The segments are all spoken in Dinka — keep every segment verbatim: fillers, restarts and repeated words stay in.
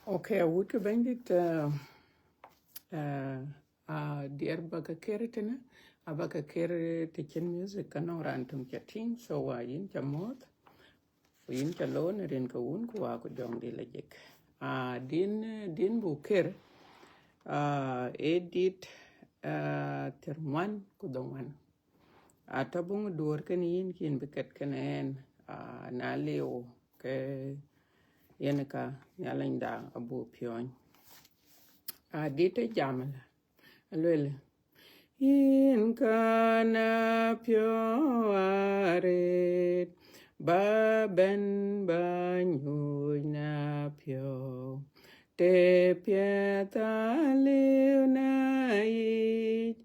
Okay, awut ke Bɛ̈nydït, uh, uh, uh, diɛr ba ke kër tënë, aba ke kër të cïn music, ka nɔŋ raan töŋ ca tïŋ, so uh, yïn ca muɔ̈ɔ̈th, ku yïn ca loor në rin ke Wun ku Wä ku Jɔŋdït Lajik. Uh, din, din buk kër, uh, ee dit, uh, thiërŋuan ku dhoŋuan. Atɔ̈ buŋ duɔ̈ɔ̈r kënë yïn kïn bï ket kënë ɛn, uh, na liu ke yen ka Nhialicda abuk piɔ̈ɔ̈ny. Adit ë jam ëlä, aluel, yïn ka na piɔ̈u arët, ba bɛ̈n ba nyuc na piɔ̈u. Të piɛth aliu na yic,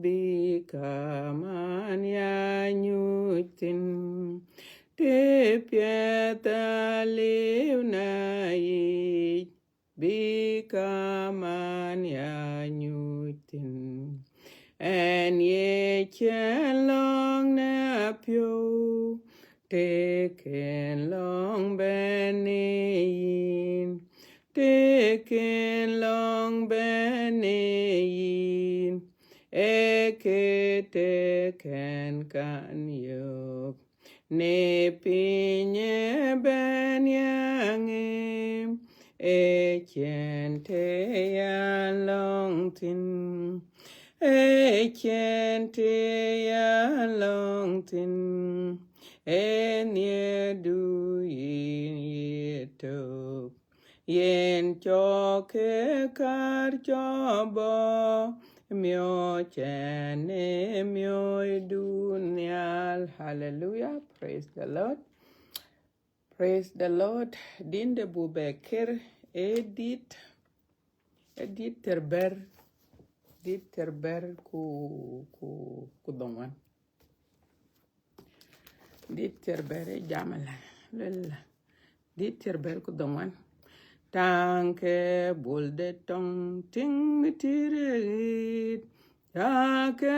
bï kaman ya nyuc thïn. Të piɛth aliu na yic, bï kaman ya nyuc thïn. Ɛn ye cïn lɔ̈ŋ na piɔ̈u, të kën lɔ̈ŋ bɛ̈n në yïn, të kën lɔ̈ŋ bɛ̈n në yïn, ee kë të kën kan yök. Në piny ëbɛ̈n ya ŋic, ee cïn të ya lɔ̈ŋ thïn, ee cïn të ya lɔ̈ŋ thïn, ee nhiërdu yïn ye tök. Yen cɔk ke kär cɔk bɔ̈ miɔ̈c ɛn ë miɔ̈cdun nhial. Hallelujah. Praise the Lord. Praise the Lord. Din de buk bɛ kër ee dit, ee dit thiërbɛ̈t, dit thiërbɛ̈t ku, ku, ku dhoŋuan. Dit thiërbɛ̈t ë jam ëlä, luel ëlä. Dit thiërbɛ̈t ku dhoŋuan. Taŋ ke bol de tɔŋ tïŋ mi tïr ɣit. Taŋ ke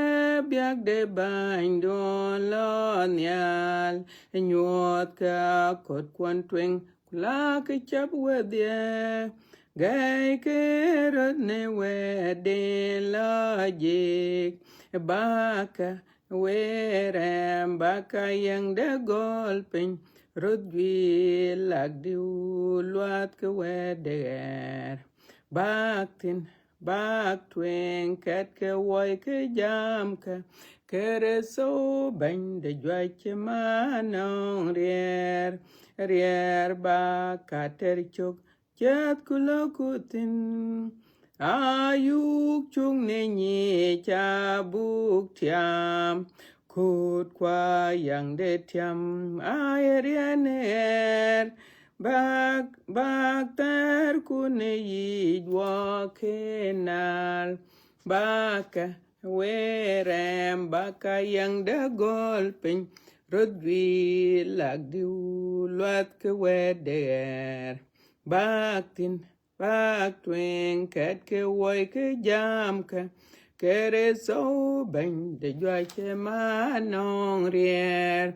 biäk de bänyduɔn lɔ nhial. Nyuɔɔth ke akɔ̈tkuɔn tueŋ, ku la ke cäp wedhie. Gɛ̈i ke röt në wɛ̈tden lɔ jik. Bäkë Wëë rɛm bäkë yäŋde gɔl piny, röt juiir lak diu luath ke wɛ̈t de ɣɛɛr. Bäk thïn, bäk tueŋ kɛt ke wɔi ke jamkë, Kërtho Bɛ̈ny de juäc cï man nɔŋ riɛɛr, riɛɛr bäk ka tɛr cök, ciɛth ku lɔ ku thïn. Ayuk cuk në nyic abuk tiam, kut kua yaŋde tiam aye riɛn ɣɛɛr. Bäk, bäk thɛɛr ku në yic wɔ ke nal, bäkë wëë rɛm bäkë yäŋde gɔl piny, röt juiir lak diu luath ke wɛ̈t de ɣɛɛr. Bäk thïn, bäk tueŋ kɛt ke wɔi ke jamkë, Kërtho Bɛ̈ny de juäc cï man nɔŋ riɛɛr.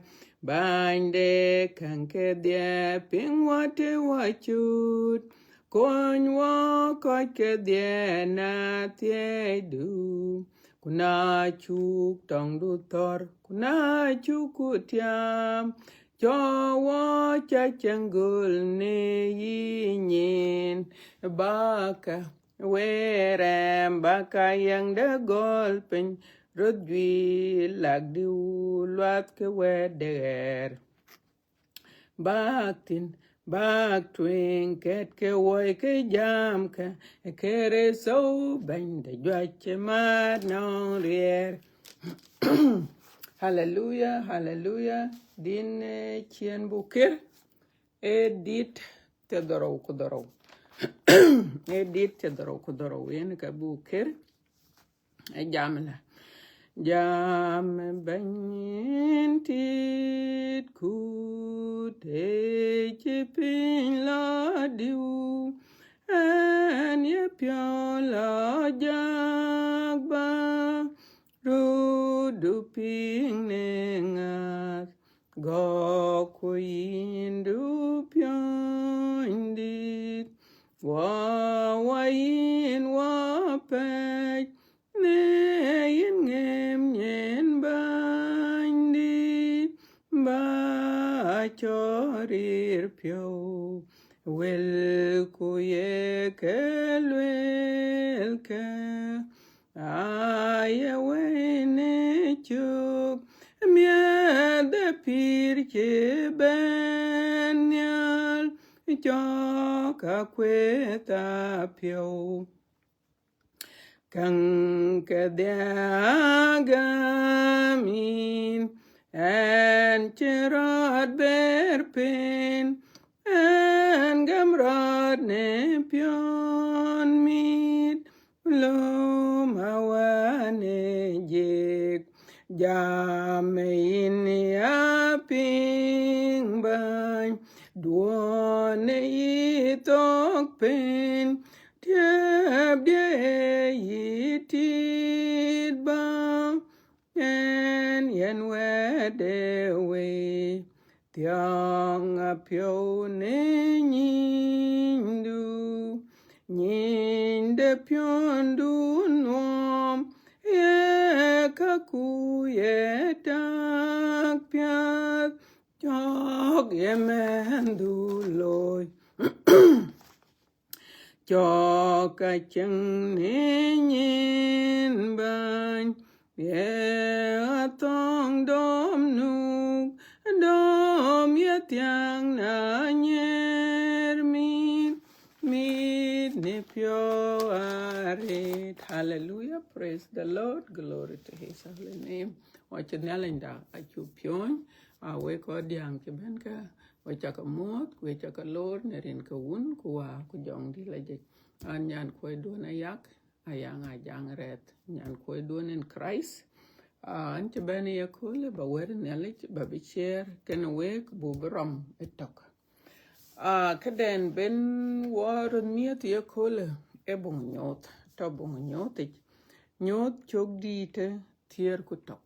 Bäny de käŋ kedhie piŋ wɔ të wɔ cut, kony wɔ kɔc kedhie na thiëëcdu. Ku na cuk tɔŋdu thɔ̈r, ku na cuk ku tiam, cɔk wɔ cä cäŋ göl në yï nyin. Bäkë wëë rɛm bäkë yäŋde gɔl piny, röt juiir lak diu luath ke wɛ̈t de ɣɛɛr. Bäk thïn, bäk tueŋ kɛt ke wɔi ke jamkë, Kërtho Bɛ̈ny de juäc cï man nɔŋ riɛɛr. Haleluya, haleluya. Din, eh, ciɛn buk kër, ee dit thiërdhorou ku dhorou. Ee dit thiërdhorou ku dhorou, yen ka buk kër. Ë jam ëlä. Jam Bɛ̈ny yïn tit kut ë cï piny lɔ diu, ɛn ye piɔ̈u lɔ jak bä rötdu piŋ në ŋäth, gɔ̈k ku yïndu piɔ̈nydït. Wɔ, wɔ yïn wɔ pɛ̈c, në yïn ŋëm nyin Bänydït, ba cɔɔr rïïr piɔ̈u, wëlku ye ke luelkë, aye wëi në cök, miëth de pïïr cï bɛ̈n nhial, cɔk akuëth apiɔ̈u. Käŋ kedhie agäm yïn, ɣɛn cï rɔt bɛ̈ɛ̈r piny, ɣɛn gäm rɔt në piɔ̈n mit, lööm awäny ë jik, jam yïn ya piŋ bäny, duɔ̈n yï thok piny, tiɛpdiɛ̈ ë yï tiit bä, ɣɛn yɛn wɛ̈t ë wëi, thiɔ̈ŋ apiɔ̈u në nyïnydu, nyïny de piɔ̈ndu nuɔɔm, ye käku ye tak piath, cɔk ye mɛnhdu looi. Cɔk ka cieŋ në nyin bäny, ye athɔ̈ŋ dɔm nuk, dɔm ye thiäŋ na nyiɛɛr mit, mit në piɔ̈u arëët. Hallelujah, praise the Lord, glory to his holy name. Wɔ cï Nhialicda acuk piɔ̈ɔ̈ny, a wek kɔc diääŋ cï bɛ̈n kä, wek cakë muɔ̈ɔ̈th, ku wek cakë loor në rin ke Wun, ku Wä, ku Jɔŋdït Lajik. An nyan kuɔcduɔ̈n Ayak, Ayaŋ Ajaŋ Rɛth, nyan kuɔcduɔ̈n in Christ. Ah, an cï bɛ̈n ye köölë ba wɛ̈t Nhialic ba bï share kenë wek, buk bï rɔm ëtök. Ah, këden ben wɔ röt miëth ye köölë, ee buŋ Nyooth, tɔ̈ buŋ Nyooth yic. Nyooth cök dïïtë thiëër ku tök.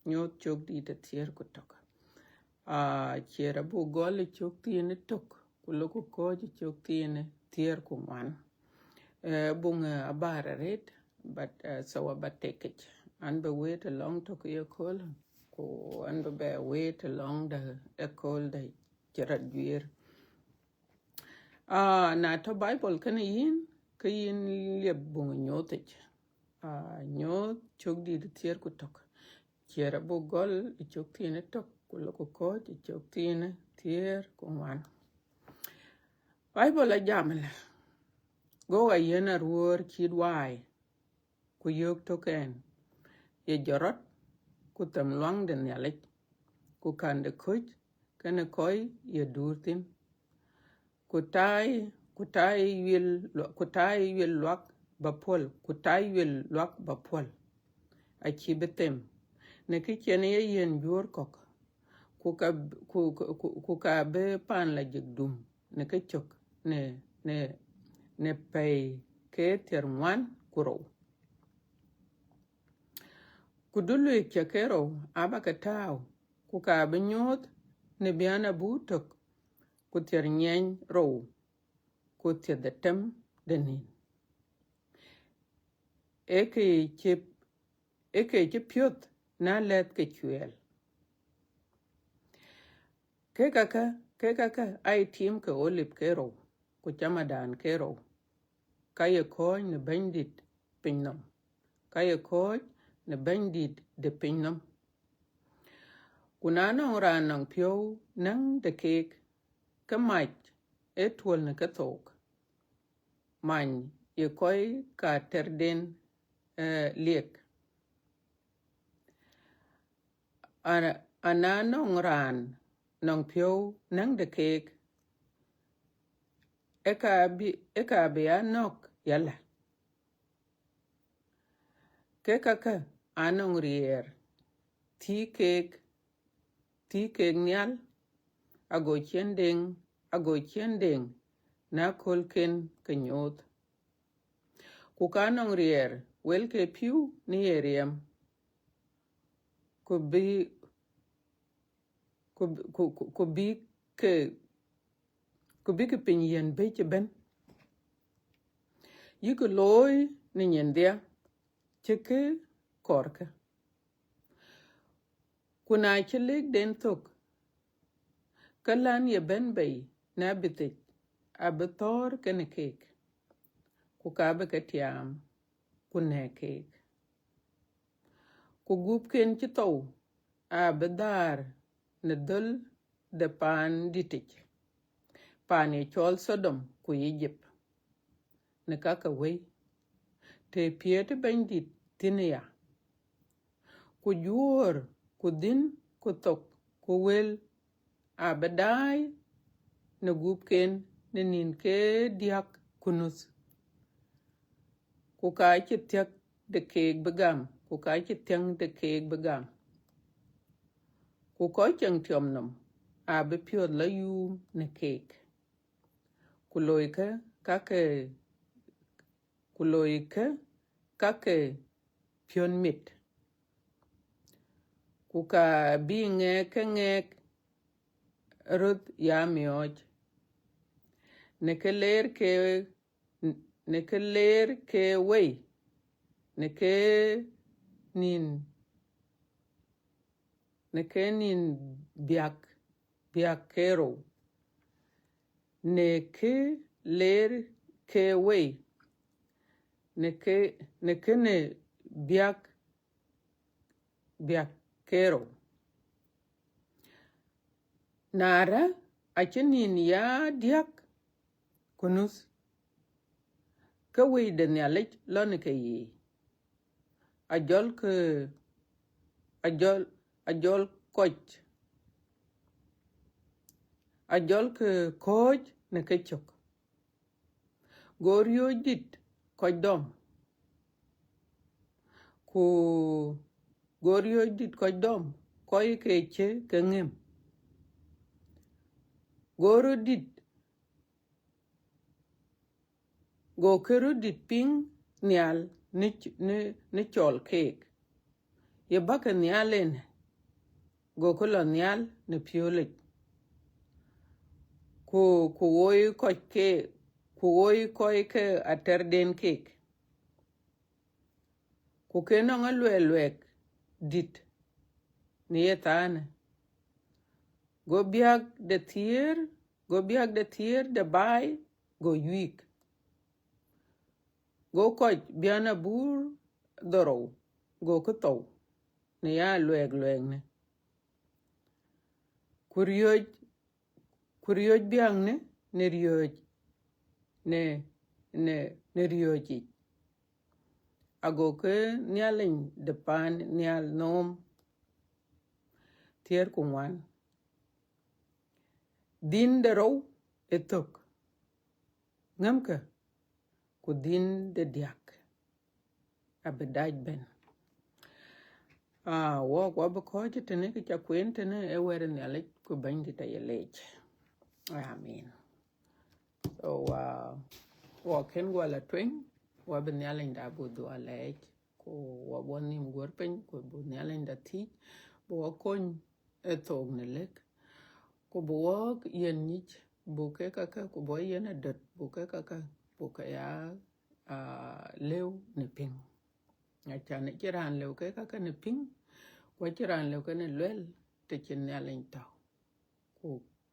Nyooth cök dïïtë thiëër ku tök. Ah, ciɛɛr abuk gɔl ë cök thiin ë tök, ku lok ku kɔ̈ɔ̈c ë cök thiin ë thiëër ku ŋuan. Eh, buŋ, eh, abär arëët, but, eh, so aba tekic. An bï wëët ë lɔŋ tök ye köölë, ku an bï bɛ wëët ë lɔŋ de ë kööl de cï rɔt juiir. Ah, na tɔ̈ Bible kenë yïn, ke yïn liep buŋ Nyooth yic. Ah, Nyooth cök dïïtë thiëër ku tök. Ciɛɛr abuk gɔl ë cök thiin ë tök, ku lok ku kɔ̈ɔ̈c ë cök thiin ë thiëër ku ŋuan. Bible ajam ëlä, go ɣa yiɛ̈n aruöör cït waai, ku yöök tök ɛn, ye jɔt rɔt, ku them luaŋ de Nhialic, ku kän de köc kenë kɔc ye duur thïn. Ku tai, ku tai yuel lua-, ku tai yuel luak ba puɔl, ku tai yuel luak ba puɔl, acï bï them, në kë cïn ye yiɛ̈n juöör kɔ̈k, ku ka, ku, ku, ku, ku ka bï paan Lajik dum në kecök në, në, në pɛ̈i ke thiëër ŋuan ku rou. Ku du luëëk cä ke rou aba ke tääu, ku ka bï nyuöth në biän abur tök ku thiëër nyiɛny rou ku thiëër dhetem de nïn. Ee kë cï, ee kë cï piöth na lɛ̈th ke cuɛɛl. Kek akä, kek akä aa ye tiim ke olip ke rou, ku camadan ke rou, ka ye kɔ̈ɔ̈c në Bɛ̈nydït pinynhom, ka ye kɔ̈ɔ̈c në Bɛ̈nydït de pinynhom. Ku na nɔŋ raan nɔŋ piɔ̈u näŋ de keek, ke mac ee tuɔ̈l në kethook, many ye kɔc ka tërden, eh, liek. Ana, ana nɔŋ raan nɔŋ piɔ̈u näŋ de keek, ë ka bï, ë ka bï a nɔ̈k yala. Kek akä anɔŋ riɛɛr, thii keek, thii keek nhial, ago ciɛ̈n deŋ, ago ciɛ̈n deŋ në aköölken ke nyuöth. Ku ka nɔŋ riɛɛr wël ke pïu në ye riɛm, ku bï, ku, ku, ku, ku bï ke, ku bï ke piny yiɛ̈n bëc ëbën. yïkï looi në nyin dhia cï kë kɔɔrkë. Ku na cï lëkden thök, ke län ye bɛ̈n bei në abithic abï thɔ̈ɔ̈r kenë keek, ku ka bï ke tiaam ku nɛ̈k keek. Ku gupken cï thou abï dhäär në dhöl de paan dïtic, paan ye cɔl Sodom ku Ijip, në ka ke wëi, të piɛ̈ɛ̈t Bɛ̈nydït thïn aya. Ku juöör, ku dhïn, ku thok, ku wël abï daai në gupken në nïn ke diäk ku nuth. Ku ka cï thiäk de keek bï gam, ku ka cï thiäŋ de keek bï gam. Ku kɔc ceŋ tiɔm nɔm abï piɔ̈th lɔ yuum në keek, ku loikë ka ke, ku loikë ka ke piɔ̈n mit, ku ka bï ŋɛk ke ŋɛk röth ya miɔɔc, në ke leer ke, në ke leer ke wei, në ke nïn, në ke nïn biäk, biäk ke rou, në ke leer ke wei, në ke, në ke në biäk, biäk ke rou. Na rä acï nïn ya diäk ku nuth, ke wëi de Nhialic lɔ në ke yiic, ajɔl ke, ajɔl, ajɔl kɔc, ajɔl ke kɔ̈ɔ̈c në kecök. Go riööc dït kɔc dɔm, ku go riööc dït kɔc dɔm, kɔc ke cï ke ŋëm. Go röt dït, go ke röt dït piŋ nhial në, në, në cɔl keek, ye bäk ke nhial en, go ke lɔ nhial në piöölic, ku, ku woi kɔc ke, ku woi kɔc ke atɛrden keek. Ku ke nɔŋ aluɛɛl luɛɛk dït në ye thaanë. Go biäk de thiëër, go biäk de thiëër de baai go yuiik. Go kɔc biän abuur dhorou go ke thou në ya luɛɛk luɛɛknë. Ku riööc, ku riööc biäknë në riööc, në, në, në riööc yic. Ago ke Nhialic de paan nhial nööm. Thiëër ku ŋuan. Dhïn de rou ë thök, ŋämkë, ku dhïn de diäk abï dac bɛ̈n. Ah, wɔk wɔ bï kɔ̈ɔ̈c tënë, kë ca kueen tënë ë wɛ̈t Nhialic, ku Bɛ̈nydït aye leec. Amen. So, uh, wɔ kën guɔ la tueŋ, wɔ bï Nhialicda bï dhuɔl lɛɛc, ku wɔ bɔ̈ nhïïm guɔ̈r piny, ku bï Nhialicda thiëc, bï wɔ kony ë thook në lëk, ku bï wɔk yiën nyic, buk ke käkkä, ku bï wɔ yiën adöt, buk ke käkkä, buk ke ya, ah, lëu në piŋ. Acan acïn raan lëu ke käkkä në piŋ, ku acïn raan lëu ke në luel të cïn Nhialic tɔ̈u. Ku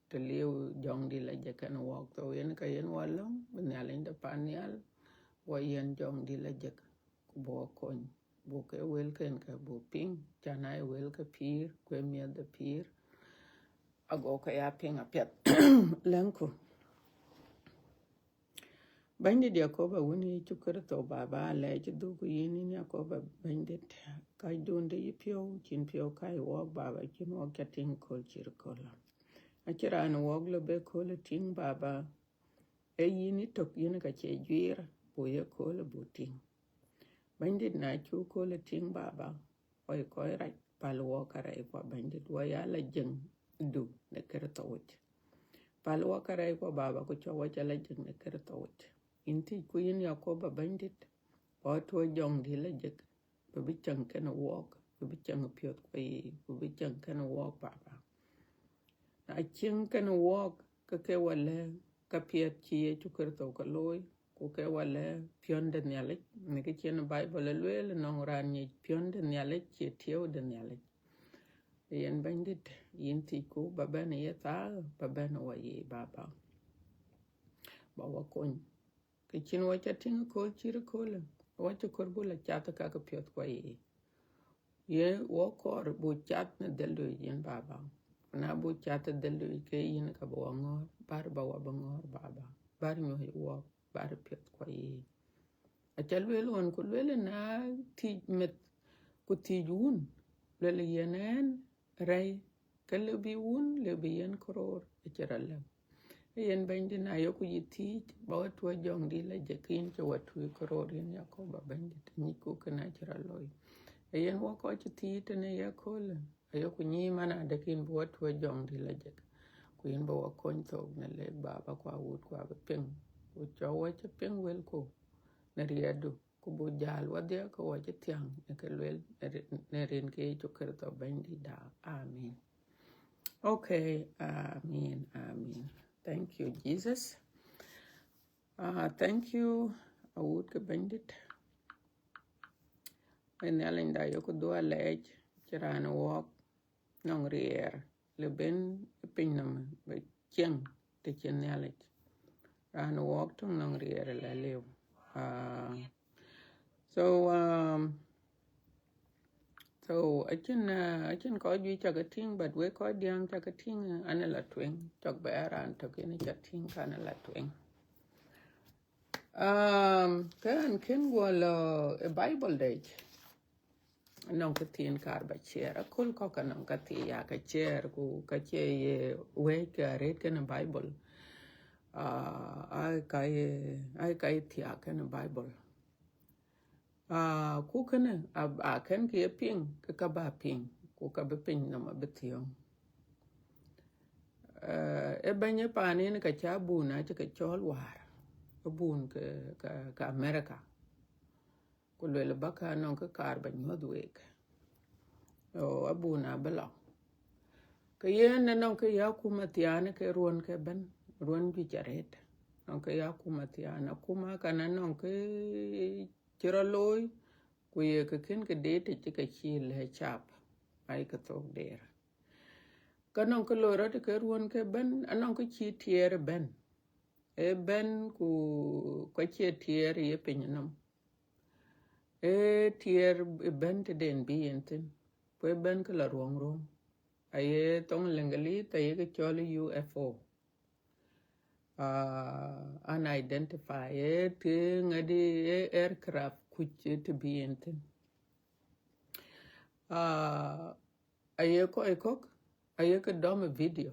të liu Jɔŋdït la jëk kenë wɔk, thou yen ka yen wɔ lɔ̈ŋ, bï Nhialic de paan nhial, wɔ yiën Jɔŋdït la jëk, ku bï wɔ kony, buk ke wëlken ke buk piŋ, can aa ye wël ke pïïr, ku ë miɛ̈th de pïïr, ago ke ya piŋ apiɛth. Lɛ̈ŋku. Bɛ̈nydït Yakoba, Wun Yecu Kërtho, Baba, alɛɛc dhuk yïn, yïn Yakoba Bɛ̈nydït, kacdun de yïpiɔ̈u, cïn piɔ̈u kac wɔk, Baba, cïn wɔk ca tïŋ kööl cït kööl. Acïn raan wɔk lɔ bï kööl tïŋ, Baba, ee yïn ë tök, yïn ka cie juiir, buk ye kööl buk tïŋ. Bɛ̈nydït, na cuk kööl tïŋ, Baba, wɔ ye kɔc rac, päl wɔk kärɛckuɔ, Bɛ̈nydït, wɔ ya la jëŋdu në Kërtho yic. Päl wɔk kärɛckuɔ, Baba, ku cɔk wɔ ca la jëŋ në Kërtho yic. Yïn thiëcku, yïn Yakoba Bɛ̈nydït, bä tuɔɔc Jɔŋdït la jëk, bï bï cäŋ kenë wɔk, bï bï cäŋ piɔ̈thkuɔ yiic, bï bï cäŋ kenë wɔk, Baba. Na cieŋ kenë wɔk, ke ke wɔ lɛ̈k ka piɛth cï Yecu Kërtho ke looi, ku Ku ke wale piɔ̈n de Nhialic, në kë cïn Bible ë lueel, nɔŋ raan nyic piɔ̈n de Nhialic, cie tiëëu de Nhialic. Yen Bɛ̈nydït, yïn thiëcku ba bɛ̈n ë ye thaar, ba bɛ̈n ë wɔ yiic, Baba. Ba wɔ kony. Kë cïn wɔ ca tïŋ ëkööl cït ëköölë, wɔ cï kɔɔr buk la cath ë käk piɔ̈ɔ̈th kua yiic. Ye wɔ kɔɔr buk cath në dhël du yic, yïn Baba. Ku na buk cath ë dhël du yic ke yïn ka bï wɔ ŋɔ̈ɔ̈r, bär ba wɔ bï ŋɔ̈ɔ̈r, Baba. Bär nyuɔ̈c wɔ, bär piɔ̈ɔ̈th kua yiic. Aca lueel ɣɔn, ku lueel na thiëc meth, ku thiëc wun, lueel yen ɣɛn rɛ̈i, ke lëu bï wun, lëu bï yen këroor, acï rɔt lëu. Ee yen Bɛ̈nydït, na yeku yï thiëc, ba wɔ tuɔ̈c jɔŋdït la jëk, ke yïn cï wɔ tuɔ̈c këroor, yïn Yakoba Bɛ̈nydït, nyicku kën acï rɔt looi. Ee yen wɔ kɔc cï thiëc tënë ye köölë, ayeku nyic man adë ke yïn bï wɔ tuɔ̈c jɔŋdït la jëk, ku yïn bï wɔ kony thok në lek Baba, ku awut, ku abï piŋ, ku cɔk wɔ cï piŋ wëlku në riɛldu, ku buk jäl wɔdhia ke wɔ cï thiäŋ në kë lueel në ri-, në rin ke Yecu Kërtho Bɛ̈nydïtda. Amen. Okay, amen, amen. Thank you, Jesus. Ah, thank you, awut ke Bɛ̈nydït. Ë Nhialicda yeku dhuɔ̈k lɛɛc, cï raan wɔɔk nɔŋ riɛɛr, lëu bï piny nɔm bï cieŋ të cïn Nhialic. Raan wɔɔk töŋ nɔŋ riɛɛr la lëu. Ah, so, um, so acïn, uh, acïn kɔc juëc cakë tïŋ, but wek kɔc diäŋ cakë tïŋ, uh, an la tueŋ, cɔk bï a raan tök yen ca tïŋ kan la tueŋ. Um, ke ɣɛn kën guɔ lɔ ë Bible dɛc. Anɔŋ kë thiin kaar ba share. Aköl kɔ̈k anɔŋ ka thii ya ka share, ku ka cie ye wëëc ke arëët kenë Bible. Ah, ai ka ye, ai ka ye thiaak kenë Bible. Ah, ku kënë, a, a kën kë ye piŋ, ke ka ba piŋ, ku ka bï piny nɔm abï thiɔ̈ŋ. Eh, ë bɛ̈ny ë paan yen ka cï abun acï ke cɔɔl wäär, abun ke, ke, ke America. Ku lueel bäkë anɔŋ kë kaar ba nyuɔ̈th week. Oh, abun abï lɔ. Ke yen anɔŋ kë ya akuma thiaan ke ruɔ̈n ke bɛ̈n, ruɔ̈n juëc arëët. Anɔŋ kë ya akuma thiaan, akuma kan anɔŋ kë cï rɔt looi, ku ye kë kën kë deet të cï ke cï lɛ̈k cap, ai ke thok deer. Ka nɔŋ kë loi rɔt ke ruɔ̈n ke bɛ̈n, anɔŋ kë cï tiɛɛr bɛ̈n. Ee bɛ̈n ku ka cie tiɛɛr ye piny nɔm. Ee tiɛɛr bɛ̈n tëden bï yen thïn. Ku ee bɛ̈n kë la ruɔŋ ruɔŋ. Aye thoŋ Lëŋëlith aye ke cɔl U F O. Ah, unidentified. Ee të ŋadï, ee aircraft kuc të bï yen thïn. Ah, aye kɔc kɔ̈k, aye ke dɔm ë video.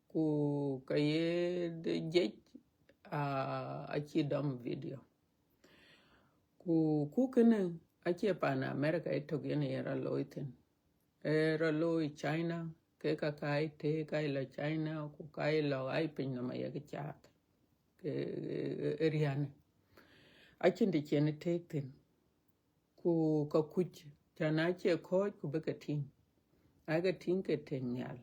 Ku ka ye de jiëc, ah, acï dɔm video. Ku, ku kënë acie pan America ë tök yen ye rɔt looi thïn. Ee rɔt looi China, ke ka ka ye tëëk ka ye lɔ China, ku ka ye lɔ ai piny nɔm aye ke caath. Ke, ee riän. Acïn të cïn ë tëëk thïn. Ku ka kuc, cän acie kɔ̈ɔ̈c ku bï ke tïŋ. Ai ke tïŋ ke tëëk nhial.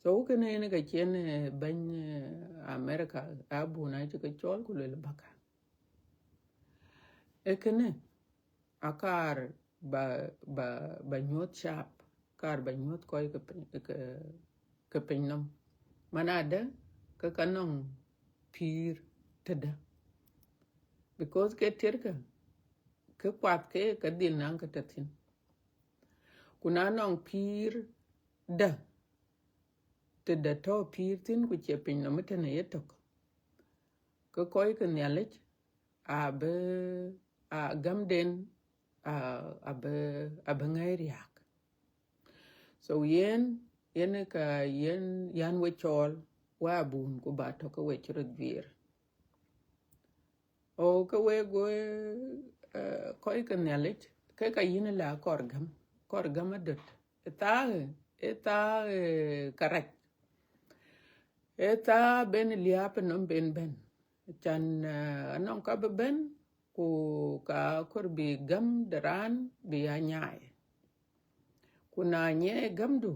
So kënë yen ka cïn, eh, bɛ̈ny, eh, America, abun acï ke cɔɔl ku lueel bäkë. Ee kënë, akaar ba, ba, ba nyuɔ̈th cap, kaar ba nyuɔ̈th kɔc ke piny, ke, ke piny nɔm. Man adë, ke ka nɔŋ pïïr tëdë. Because ke tiɛtkë, ke kuath ke ka dhil naŋ ke tɔ̈ thïn. Ku na nɔŋ pïïr dë, tëdë tɔ̈ pïïr thïn ku cie piny nɔm ëtënë yetök, ke kɔc ke Nhialic abï, a, gamden, a, abï, abï ŋäi riääk. So yen, yen ka yen, yan we cɔɔl, we abun, ku ba tɔ̈ ke we cï röt juiir. O, ke we go, eh, kɔc ke Nhialic, ke ka yïn la kɔɔr gäm, kɔɔr gäm adöt. Ë thaak, ë thaak, eh, karac. Ë thaak ben liääp nɔm ben bɛ̈n. Can, eh, anɔŋ ka bï bɛ̈n, ku ka kɔɔr bï gäm de raan bï ya nyaai. Ku na nyiɛɛi gämdu,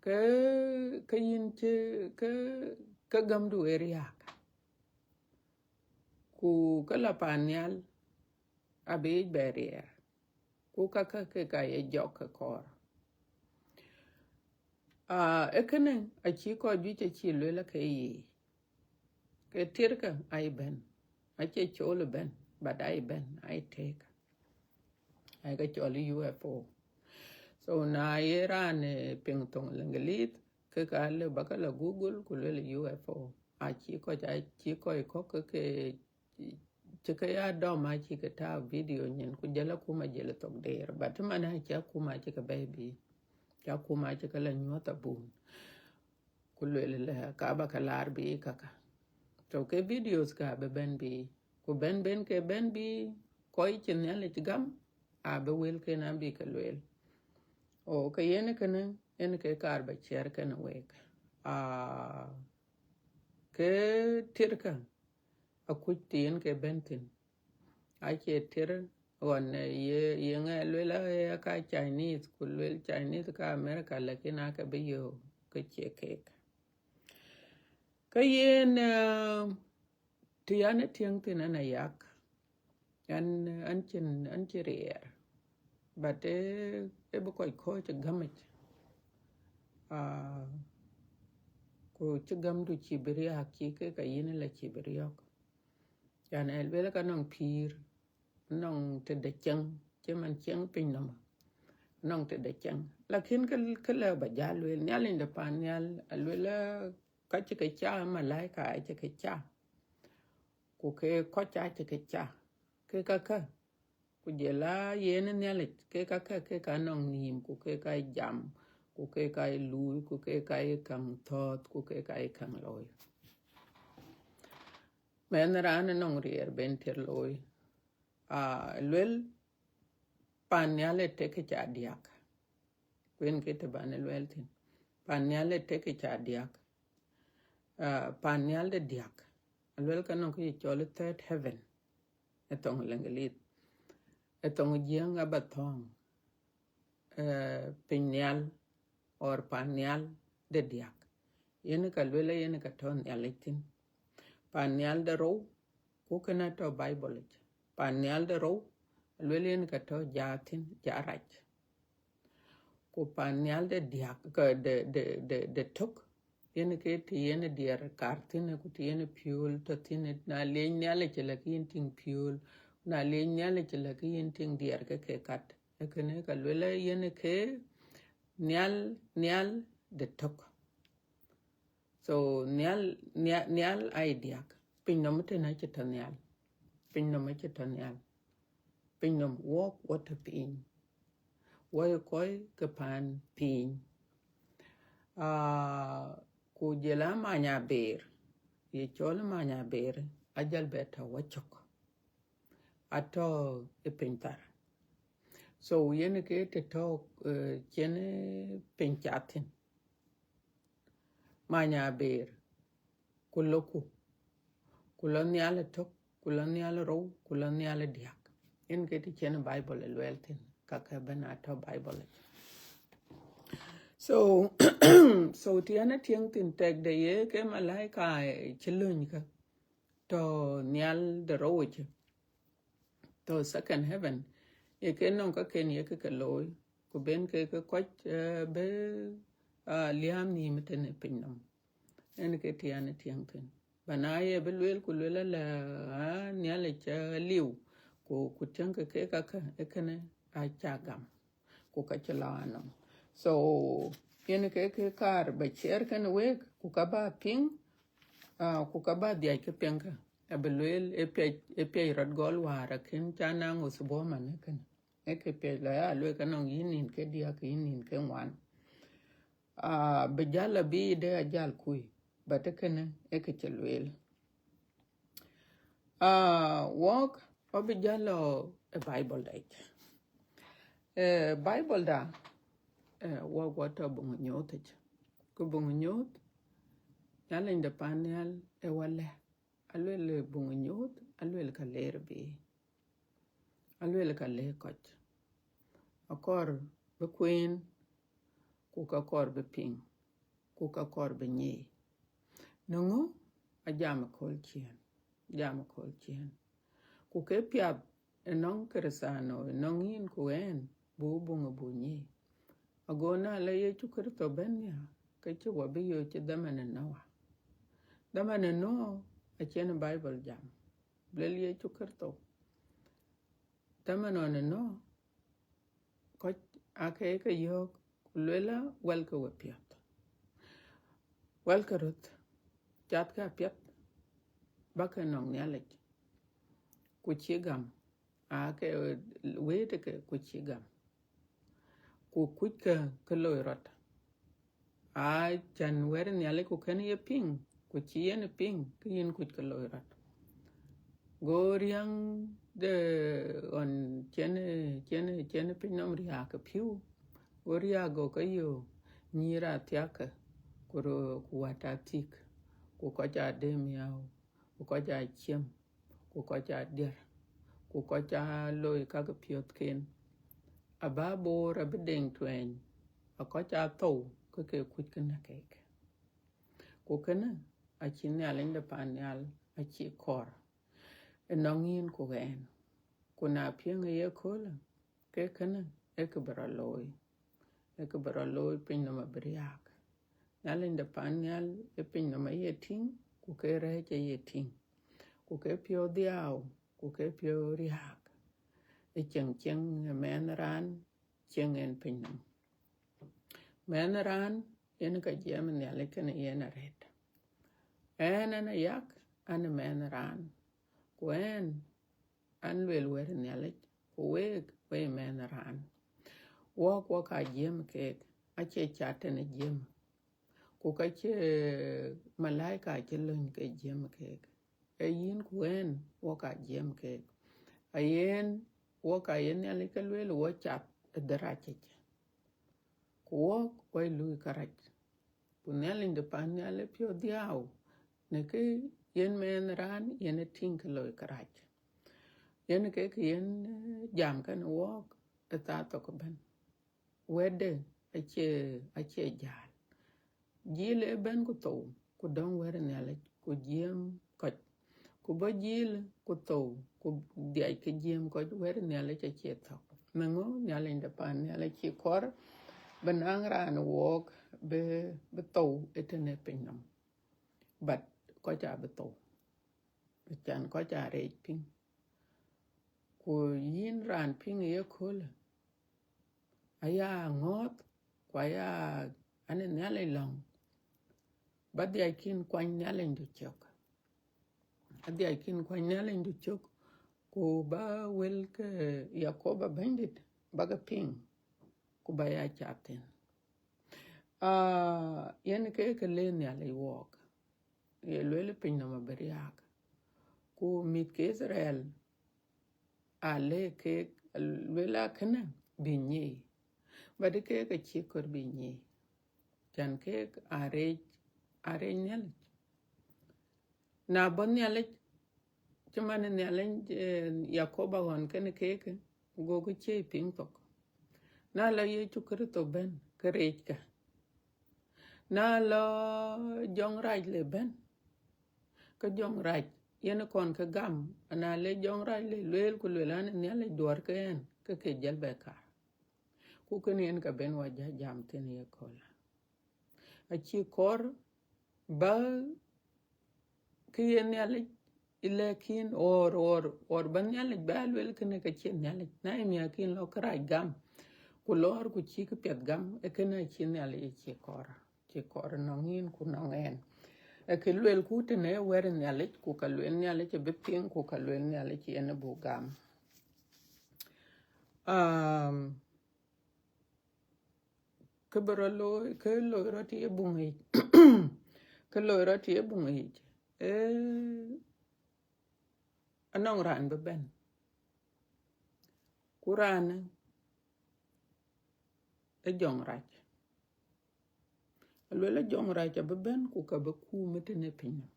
ke, ke yïn cï, ke, ke gämdu ë riääk. Ku kë la pan nhial abï yic bɛ riɛɛr. Ku kakë ke ka ye jɔk ke kɔɔr. Ah, ë kënë acï kɔc juëc acï lueel ake yiic. Ke tierkë ai bɛ̈n, acie col bɛ̈n, but ai bɛ̈n, ai tëëk. Ai ke cɔl U F O. So na ye raan, eh, piŋ thoŋ Leŋgelith, ke ka lë ba ke la Google ku lueel U F O. Acï kɔc, acï kɔc kɔ̈k ke, ke cï ke ya dɔm acï ke taau video nyin, ku jël akuma jël thok deer. But man acï akuma acï ke bɛ̈ɛ̈i bï, cï akuma acï ke la nyuɔ̈th abun. Ku lueel lë ka ba ke laar bï kaka. So ke videos ka bï bɛ̈n bï, ku bɛ̈n bɛ̈n ke bɛ̈n bï, kɔc cï Nhialic gam, abï wëlken abï ke lueel. O, ke yen kënë, yen ke kaar ba ciɛɛr kënë week. Ah, ke tierkë, akuc të yen ke bɛ̈n thïn. Acie tier ɣɔn, eh, ye, ye ŋɛ lueel, eh, ka Chinese, ku lueel Chinese ka America, lakin ake bï yök ke cie keek. Ke yen, eh, të yan ë tiɛŋ thïn an ayak, an, an cïn, an cï riɛɛr. But, eh, ë bï kɔc kɔ̈ɔ̈c ë gämic. Ah, ku cï gämdu cï bï riääk, cï ke ka yïn la cï bï riɔ̈k. Yan ë lueel ka nɔŋ pïïr, nɔŋ tëde cieŋ, cï man cieŋ piny nɔm, nɔŋ tëde cieŋ. Lakin kë, kë lë ba jal lueel, Nhialic de pan nhial, alueel, ka cï ke ca, malaika acï ke ca, ku ke kɔc acï ke ca, ke kakë, ku jël a yen Nhialic, ke kakë, ke ka nɔŋ nïïm, ku ke ka jam, ku ke ka luui, ku ke ka ye käŋ thɔ̈ɔ̈th, ku ke ka ye käŋ looi. Mɛnh raan ë nɔŋ riɛɛr ben tier looi. Ah, lueel, pan nhial ë tek ca diäk. Ku yen ke të ban ë lueel thïn. Pan nhial ë tek ca diäk. Ah, pan nhial de diäk. Alueel ka nɔŋ kë ye cɔl third heaven. Ë thoŋ Leŋgelith. Ë thoŋ Jiëŋ aba thɔ̈ɔ̈ŋ, eh, piny nhial, or pan nhial de diäk. Yen ka lueel, yen ka tɔ̈ Nhialic thïn. Pan nhial de rou, ku kënë atɔ̈ Bible yic. Pan nhial de rou, alueel yen ka tɔ̈ jaa thïn, jaa rac. Ku pan nhial de diäk, ke de, de, de, de tök, yen ke të yen diɛɛr kar thïn, ku të yen piööl tɔ̈ thïn, na leec Nhialic lë ke yïn tïŋ piööl, na leec Nhialic lë ke yïn tïŋ diɛɛr ke ke kat. Ë kënë ka lueel yen ke nhial, nhial de tök. So, nhial, nhial, nhial ai diäk. Piny nɔm tënë acï tɔ̈ nhial. Piny nɔm acï tɔ̈ nhial. Piny nɔm, wɔk wɔ tɔ̈ piny. Wɔ ye kɔc ke pan piny. Ah, ku jël a many aber, ye cɔl many aber, ajal bɛ tɔ̈ wɔ cök. Atɔ̈ ë piny thar. So, yen ke të tɔ̈, eh, cïn, eh, piny cath thïn. Many aber, ku lɔ ku, ku lɔ nhial ë tök, ku lɔ nhial ë rou, ku lɔ nhial ë diäk. Yen ke të cïn Bible ë lueel thïn, ka ke bɛ̈n atɔ̈ Bible yic. So, so të yan ë tiɛŋ thïn tɛk de ye ke malaika, eh, cï löny kä, tɔ̈ nhial de rou yic, tɔ̈ second heaven, ye ke nɔŋ ka ken ye ke ke looi, ku ben ke ke kɔc, eh, bï, ah, liääm nïïm tënë piny nɔm. Yen ke të yan ë tiɛŋ thïn. Ba na ye bï lueel ku lueel ala, ah, Nhialic, ah, liu, ku, ku tiɛŋkë ke kakë, ë kënë aca gam, ku ka cï lɔ anɔm. So, yen ke, ke kaar ba ciɛɛr kënë week, ku ka ba piŋ, ah, ku ka ba dhiac ke piɛŋkë. Abï lueel, ë piac, ë piac rɔt gɔl wäär akën ca naŋ usbuɔ man ë kënë. Ë ke piac lɔ ya lueel ka nɔŋ yïn nïn ke diäk, yïn nïn ke ŋuan. Ah, bï jäl abï de ajal kui, but ë kënë ë ke cï lueel. Ah, wɔk, wɔ bï jäl lɔ ë Bible da yic. Eh, Bible da, eh, wɔk wɔ tɔ̈ buŋ nyuɔɔth yic. Ku buŋ nyuɔɔth, Nhialic de pan nhial ë wɔ lɛ̈k. Aluel buŋ nyuɔɔth, aluel ka leer bï. Aluel ka leer kɔc. Akɔɔr bï kueen, ku ka kɔɔr bï piŋ, ku ka kɔɔr bï nyiëë. Në ŋö? Ajam ë kööl ciëën. jam aköl ciëën. Ku ke piath ënɔŋ Kërëthäno, ënɔŋ yïn ku ɣɛn, buk buŋ ë buk nyic. Ago na la Yecu Kërtho bɛ̈n nhial, ke cï wɔ bï yök cï dhaman ë Noa. Dhaman ë Noa acïn Baibul jam, luel Yecu Kërtho. Dhaman ɣɔn ë Noa, kɔc aake ke yɔ̈ɔ̈k, ku luelë, wɛlkë wepiɔ̈ɔ̈th. Wɛlkë röth, cathkë apiɛth, bäkë nɔŋ Nhialic, ku cïï gam, aake wëëtkë ku cïï gam, ku kuckë kë loi rɔt. Aa, cän wɛ̈t Nhialic ku kën ye piŋ, ku cï yen piŋ, ke yïn kuc kë loi rɔt. Go riäŋ de ɣɔn cïn, cïn, cïn piny nɔm riääk ë pïu, go riääk go ke yök nyïïr athiäk, ku ro-, ku wät athïk, ku kɔc aa dem yäu, ku kɔc aa ciem, ku kɔc aa diɛr, ku kɔc aa loi käk piɔ̈ɔ̈thken. Abä boor abï deŋ tuɛɛny, a kɔc aa thou ke ke kuc kë näk keek. Ku kënë acï Nhialic de pan nhial acï kɔɔr ënɔŋ yïn ku ɣɛn. Ku na piɛŋ ë ye köölë, ke kënë ee kë bï rɔt looi, ee kë bï rɔt looi, piny nɔm abï riääk. Nhialic de pan nhial ë piny nɔm aye tïŋ, ku ke rɛ̈ɛ̈c aye tïŋ, ku ke piɔ̈u dhiau, ku ke piɔ̈u riääk. Ë cieŋ cieŋ ë mɛnh raan, cieŋ en piny nɔm. Mɛnh raan yen ka jiɛɛm Nhialic kënë yen arëët. Ɛn, ɛn ayak, an ë mɛnh raan, ku ɛn, an luel wɛ̈t Nhialic, ku week, wek mɛnh raan. Wɔk, wɔk aa jiɛɛm keek, acie cath tënë jiɛɛm, ku ka cie malaika cï löny ke jiɛɛm keek. Ee yïn ku ɛn, wɔk aa jiɛɛm keek. Ayen, wɔk aa yen Nhialic ke lueel, wɔ cath ë dhërac yic. Ku wɔk, wɔ lui kërac. Ku Nhialic de pan nhial ë piɔ̈u dhiau, në kë yen mɛnh raan yen ë tïŋ kë loi kërac. Yen kek yen, eh, jam kënë wɔɔk ë thaa thok ëbɛ̈n. Wɛ̈tde acie, acie jäl. Jil ë bɛ̈n ku thou, ku dɔ̈ŋ wɛ̈t Nhialic, ku jiɛɛm kɔc. Ku bɔ̈ jil ku thou, ku dhiac ke jiɛɛm kɔc, wɛ̈t Nhialic acie thök. Në ŋö Nhialic de pan nhial acï kɔɔr bï naŋ raan wɔɔk bï, bï thou ëtënë piny nɔm. But kɔc abï thou. Acan kɔc aa reec piŋ. Ku yïn raan piŋ ye köölë, aya ŋɔ̈ɔ̈th, ku aya an ë Nhialic lɔ̈ŋ, ba dhiac kïn kuany Nhialicdu cök. Adhiac kïn kuany Nhialicdu cök, ku ba wël ke Yakoba Bɛ̈nydït, ba ke piŋ, ku ba ya cath thïn. Ah, yen ke ke le Nhialic wɔɔk, ye lueel piny nɔm abï riääk. Ku mïth ke Itharel, a le keek, lueel akënë bï nyic, but keek acï kɔɔr bï nyic, can keek aa reec, aa reec Nhialic. Na bɔ̈ Nhialic, cï man Nhialic, eh, Yakoba ɣɔn kënë keek, gokï cie piŋ thok. Na la Yecu Kërtho bɛ̈n, ke reeckë. Na la jɔŋrac le bɛ̈n, ke jɔŋrac yen kɔn ke gam, ana le jɔŋrac le lueel ku lueel an Nhialic duɔ̈ɔ̈r ke ɛn, ke ke jël bɛ kaar. Ku kënë yen ka ben wa ja jam thïn ye köölë. Acï kɔɔr ba kë ye Nhialic ë lɛ̈k yïn, or, or, or ba Nhialic ba lueel kënë ka cie Nhialic. Na ye miäk yïn lɔ kërac gam, ku lɔɔr ku cï këpiɛth gam, ee kënë acï Nhialic acï kɔɔr, cï kɔɔr nɔŋ yïn ku nɔŋ ɛn. Ee kë luelku tënë wɛ̈t Nhialic, ku ka lueel Nhialic abï piŋ, ku ka lueel Nhialic yen abuk gam. Um, kë bï rɔt looi, kë loi rɔt ye buŋ yic, kë loi rɔt ye buŋ yic, ee, anɔŋ raan bï bɛ̈n. Ku raanë ë jɔŋrac. Alueel ë jɔŋrac abï bɛ̈n ku ka bï kuum ëtënë piny nɔm.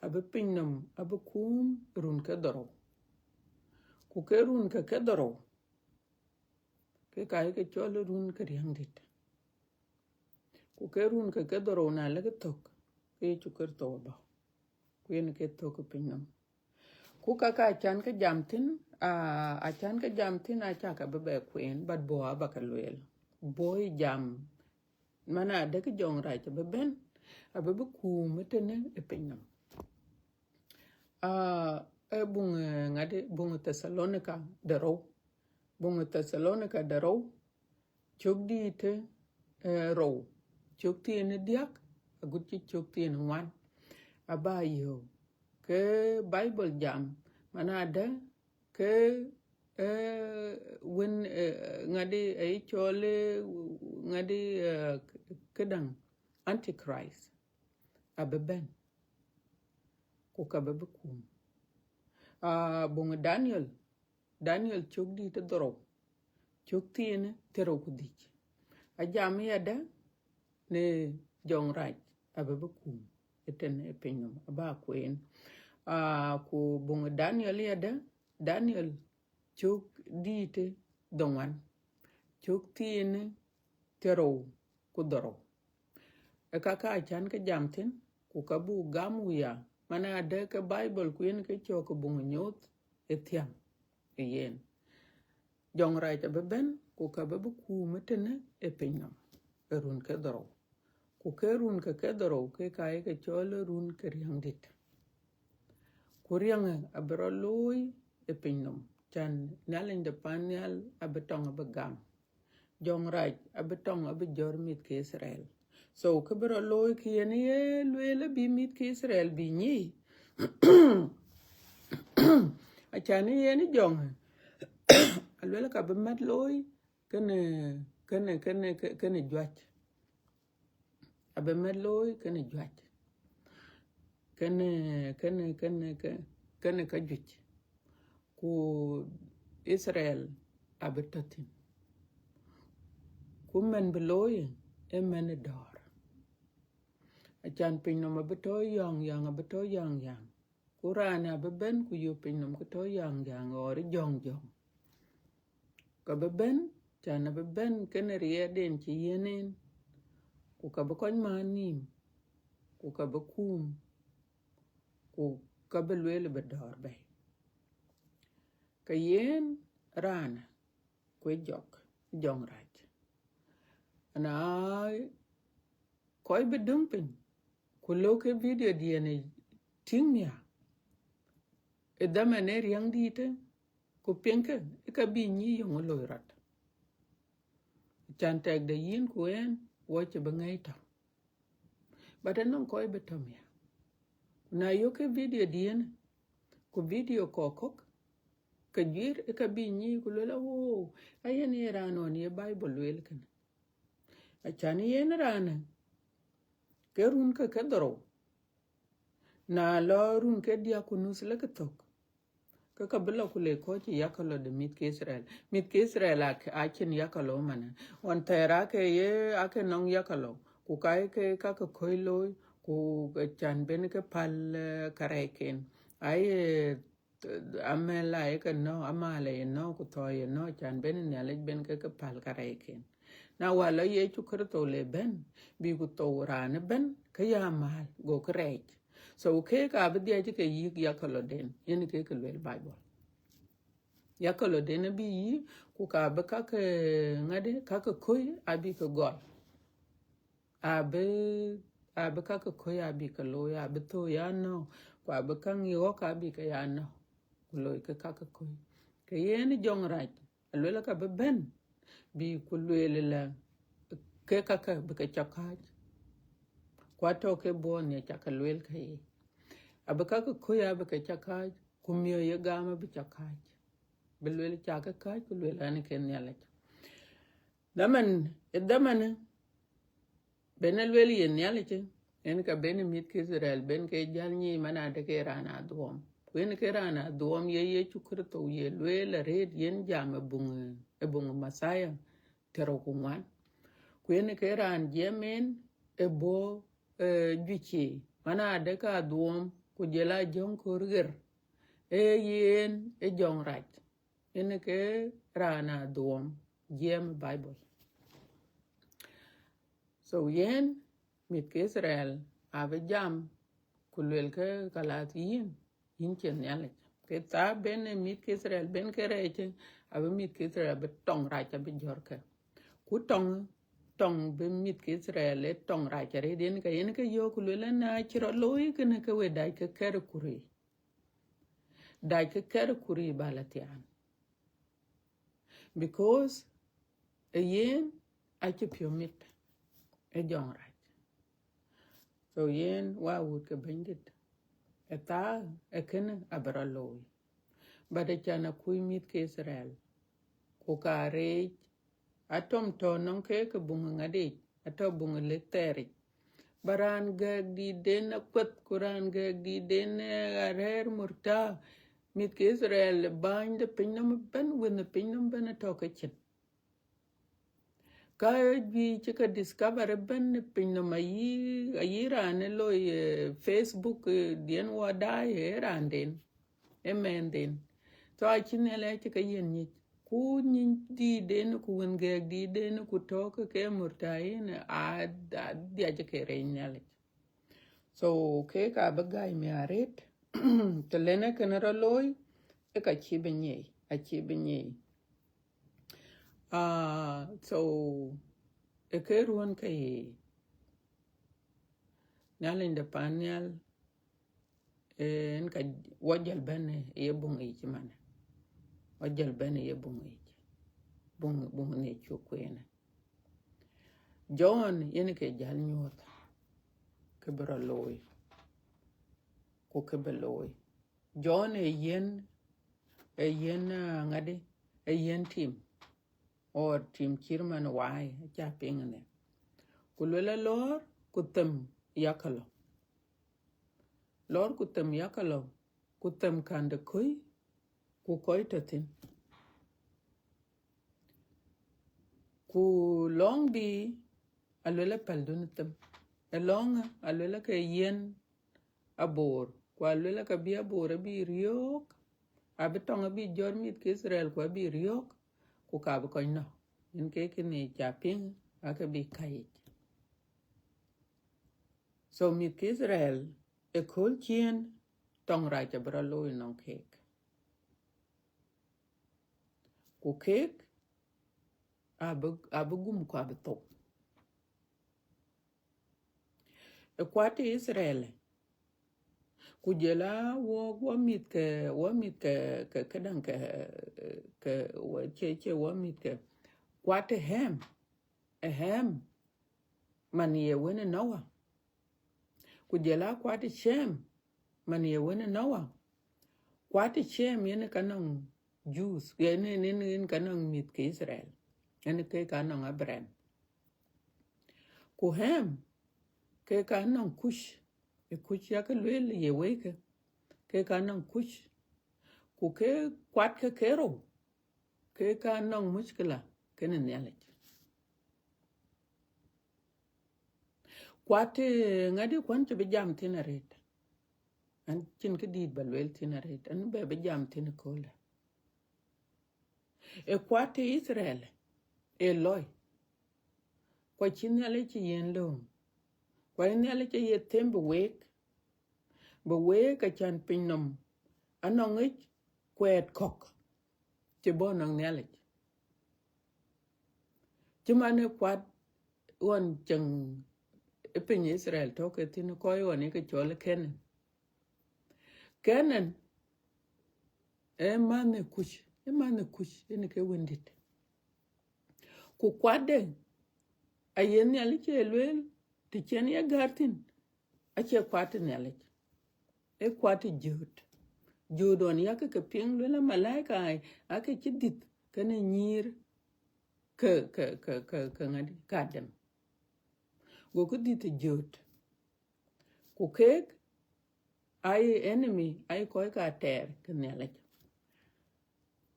Abï piny nɔm, abï kuum run ke dhorou. Ku ke run ke ke dhorou, ke ka ye ke cɔl run ke riäŋdït. Ku ke run ke ke dhorou na lek thök, ke Yecu Kërtho abɔ̈. ku yen ke thök ë pinynhom. Ku ka ka can ke jam thïn, aa, acan ke jam thïn, aca ke bï bɛ kueen, but bɔ̈ aba ke lueel. Bɔ̈ ë jam, man adë ke jɔŋrac abï bɛ̈n, abï bï kuum ëtënë ë pinynhom. Aa, ë buŋ, eh, ŋadï, buŋ Thethalonika de rou. Buŋ Thethalonika de rou, cök dïïtë, eh, rou, cök thiin ë diäk agut cï cök thiin ë ŋuan. Aba yöök ke Bible jam, man adë ke, eh, wën, eh, ŋadï, eh, cɔl, eh, ŋadï, eh, këdäŋ, Antichrist abï bɛ̈n, ku ka bï bï kuum. Ah, buŋ Daniel, Daniel cök dïïtë dhorou, cök thiin thiërrou ku dhïc. Ajam yadë në jɔŋrac abï bï kuum ëtënë ë pinynhom, aba kueen. Ah, ku buŋ Daniel yadë, Daniel cök dïïtë dhoŋuan, cök thiin thiërrou ku dhorou. Ë ka ka can ke jam thïn, ku ka buk gam wuya, man adë ke Bible ku yen ke cɔk ke buŋ nyuɔɔth ë thiäŋ ë yen. Jɔŋrac abï bɛ̈n, ku ka bï bï kuum ëtënë ë pinynhom, ë run ke dhorou. Ku ke run ke ke dhorou, ke ka ye ke cɔl ë run ke riäŋdït. Ku riäŋë abï rɔt looi ë pinynhom, can Nhialic de pan nhial abï tɔŋ abï gam. Jɔŋrac abï tɔŋ abï jɔ̈ɔ̈r mïth ke Itharel. So, kë bï rɔt looi, kë yen ye lueel abï mïth ke Itharel bï nyic. Acan ë yen jɔŋ, alueel ka bï mɛt looi kënë, kënë, kënë, kënë juac. Abï mɛt looi kënë juac, kënë, kënë, kënë, kënë, kënë ka juëc. Ku Itharel abï tɔ̈ thïn. Ku mɛn bï looi ë mɛn ë dɔ̈ɔ̈r. Acan pinynhom abï tɔ̈ yɔŋ yɔŋ, abï tɔ̈ yɔŋ yɔŋ. Ku raan abï bɛ̈n ku yök pinynhom ku tɔ̈ yɔŋ yɔŋ, ɣɔr ë jɔŋ jɔŋ. Ka bï bɛ̈n, can abï bɛ̈n kënë riɛɛrden cï yiën en, ku ka bï kɔc maan nïïm, ku ka bï kuum, ku ka bï lueel bï dɔ̈ɔ̈r bɛ̈i. Ka yen raanë, ku ë jɔk, jɔŋrac. Ana kɔc bï döŋ piny, ku lok ke video diɛn ë tïŋ nhiaar, ë dhaman ë riäŋdïïtë, ku piɛŋkë, ë ka bï nyic yöŋ ë loi rɔt. Can tɛkdɛ yïn ku en, wɔ cï bï ŋäc tɔ̈. But anɔŋ kɔc bï tɔ̈ mia. Na yök ke video diɛn, ku video kɔ̈k kɔ̈k, ke juiir ë ka bï nyic ku lueel, "Awoo, ayen ye raan ɣɔn ye Bible lueel kënë." Acan yen raanë, ke run ke ke dhorou. Na lɔ run ke diäk ku nuth lek thök, ke ka bï lɔ ku le kɔc cï yakalo de mïth ke Itharel. Mïth ke Itharel ak-, acïn yakalo manë. Ɣɔn thɛɛr ake ye, ake nɔŋ yakalo, ku ka ke, ka ke kɔc looi, ku ke can ben ke päl, eh, karɛcken. Aye, eh, amɛl aye ke nɔ̈k, amal aye nɔ̈k, ku thɔ̈ aye nɔ̈k, can ben Nhialic ben ke, ke päl karɛcken. Na wä lɔ Yecu Kërtho le bɛ̈n, bï ku thou raan ëbɛ̈n, ke ya mal, go ke rɛɛc. So, keek abï dhiac ke yïk yakaloden, yen ke ke lueel Bible. Yakaloden abï yïk, ku ka bï ka ke ŋadï, ka ke kɔc abï ke gɔl. Abï, abï ka ke kɔc abï ke looi, abï thou ya nɔ̈k, ku abï ka ŋiɔ̈k abï ke ya nɔ̈k, ku looi ke ka ke kɔc. Ke yen jɔŋrac, alueel ka bï bɛ̈n, bï ku lueel la, ke ka ke bï ke cɔk kääc. Ku atɔ̈ ke buɔɔth nia ca ke lueel ka ye. Abï ka ke kɔc abï ke cɔk kääc, ku miɔ̈c ye gam abï cɔk kääc. Bï lueel ca ke kääc, ku lueel an ke Nhialic. Dhaman, ë dhamanë, ben e lueel ye Nhialic, en ka ben mïth ke Itharel, ben ke jäl nyic man adë ke raan adhuɔm. Ku en ke raan adhuɔm ye Yecu Kërtho ye lueel arëët yen jam ë buŋ, ë buŋ Mathayo thiërrou ku ŋuan. Ku en ke raan jiɛɛm en ë bɔ̈, eh, juëc ye, man adë ke adhuɔm, ku jɔl a jɔŋ kɔɔr ɣer, ee yen ë jɔŋrac. En ke raan adhuɔm jiɛɛm Bible. So yen, mïth ke Itharel abï jam, Ku luelkë, kalath, yïn, yïn cie Nhialic. Ke thaa ben ë mïth ke Itharel, ben ke rɛɛc, abï mïth ke Itharel abï tɔŋ rac, abï jɔ̈r ke. Ku tɔŋ, tɔŋ bï mïth ke Itharel ë tɔŋ rac arëët, yen ke, yen ke yöök ku luel, na cï rɔt looi kënë, ke we dac ke kɛ̈r ë kur yic. Dac ke kɛ̈r ë kur yic ba la thiaan. Because ë yen acï piɔ̈u mit ë jɔŋrac. So yen wa wut ke Bɛ̈nydït, ë thaa ë kënë abï rɔt looi. But ë can akuc mïth ke Itharel, ku ka reec, atɔ̈ tɔ̈ nɔŋ ke ke buŋ ŋadic, atɔ̈ buŋ lek thɛɛric. Ba raan gɛ̈ɛ̈k dïïtden akueth, ku raan gɛ̈ɛ̈k dïïtden, eh, arɛ̈ɛ̈r murta, mïth ke Itharel, bäny de pinynhom ëbɛ̈n, wën ë pinynhom ëbɛ̈n atɔ̈ ke cin. Ka juëc cï ke discover ëbɛ̈n ë pinynhom, ayï, ayï raan ë loi, eh, Facebook, eh, diɛn wɔ daai, eh, raanden, ë mɛnhden. So acï Nhialic acï ke yen nyic. Ku nyin dïïtden, ku wën gɛ̈ɛ̈k dïïtden, ku tɔ̈ ke ke murta yen, a, a dhiac ke rɛɛc Nhialic. So kek abï gäi miäk arëët, të lënë kënë rɔt looi, ë ka cïï bï nyiɛɛi, acïï bï nyiɛɛi. Ah, so ë ke ruɔ̈n ke ye Nhialic de pan nhial, en ka wɔ jɔl bɛ̈n ë ye buŋ yic man. Wɔ jɔl bɛ̈n ë ye buŋ yic. Buŋ, buŋ në cuk kuenë. John yen ke jäl nyuɔ̈th kë bï rɔt looi, ku kë bï looi. John ë yen, ë yen, ah, ŋadï, ë yen tim, or tim cït man waai, aca piŋ ënë. Ku luel, lɔɔr ku them yakë lɔ. Lɔɔr ku them yakë lɔ, ku them kän de köi, ku kɔc tɔ̈ thïn. Ku lɔŋ bï, aluel, päldu në them. Ë lɔŋ, aluel, ke yen aboor, ku aluel, ka bï aboor abï riɔ̈ɔ̈k, abï tɔŋ abï jɔt mïth ke Itharel, ku abï riɔ̈ɔ̈k, ku ka bï kɔc nɔ̈k. Yen ke kënë ca piŋ, ake bï ka yic. So mïth ke Itharel, ëkööl ciëën, tɔŋ rac abï rɔt looi nɔŋ keek. Ku keek abï, abï gum ku abï thou. Ë kuat ë Itharel, ku jɔl a wɔ, wɔ mïth ke, wɔ mïth ke, ke, këdäŋ ke, ke, wɔ, cie, cie wɔ mïth ke, kuat ë Ham, ë Ham, man ye wën ë Noa. Ku jɔl a kuat ë Cem, man ye wën ë Noa. Kuat ë Cem yen ka nɔŋ Jews, yen, yen, yen, yen ka nɔŋ mïth ke Itharel. Yen ke ka nɔŋ Abraham. Ku Ham, ke ka nɔŋ Kuc, ë Kuc yakë lueel ye wëike, ke ka nɔŋ Kuc. Ku ke kuat ke kerou, ke ka nɔŋ muckila kenë Nhialic. Kuat, eh, ŋadï kuan cï bï jam thïn arëët. An cïn kë dït ba lueel thïn arëët, an bɛ bï jam thïn ëköölë. Ë kuat ë Itharel ë loi, ku acï Nhialic cï yen lööŋ, ku acï Nhialic cï ye them bï week, bï week acan pinynhom anɔŋ yic kuɛɛt kɔ̈k cï bɔ̈ nɔŋ Nhialic. Cï man ë kuat ɣɔn ceŋ ë piny Itharel tɔ̈ ke thïn, kɔc ɣɔn ë ke cɔl Kenan. Kenan ë manh ë Kuc, ë manh ë Kuc, yen ke wëndït. Ku kuatde, aye Nhialic ë lueel, të cïn ye gäär thïn, acie kuat ë Nhialic, ee kuat ë jööt. Jööt ɣɔn yakë ke piŋ, lueel, amalaika aake cï dhïth kenë nyïïr ke, ke, ke, ke, ke ŋadï, ke Adam. Gokï dhïth ë jööt. Ku keek aye enemy, aye kɔc ka tɛɛr ke Nhialic.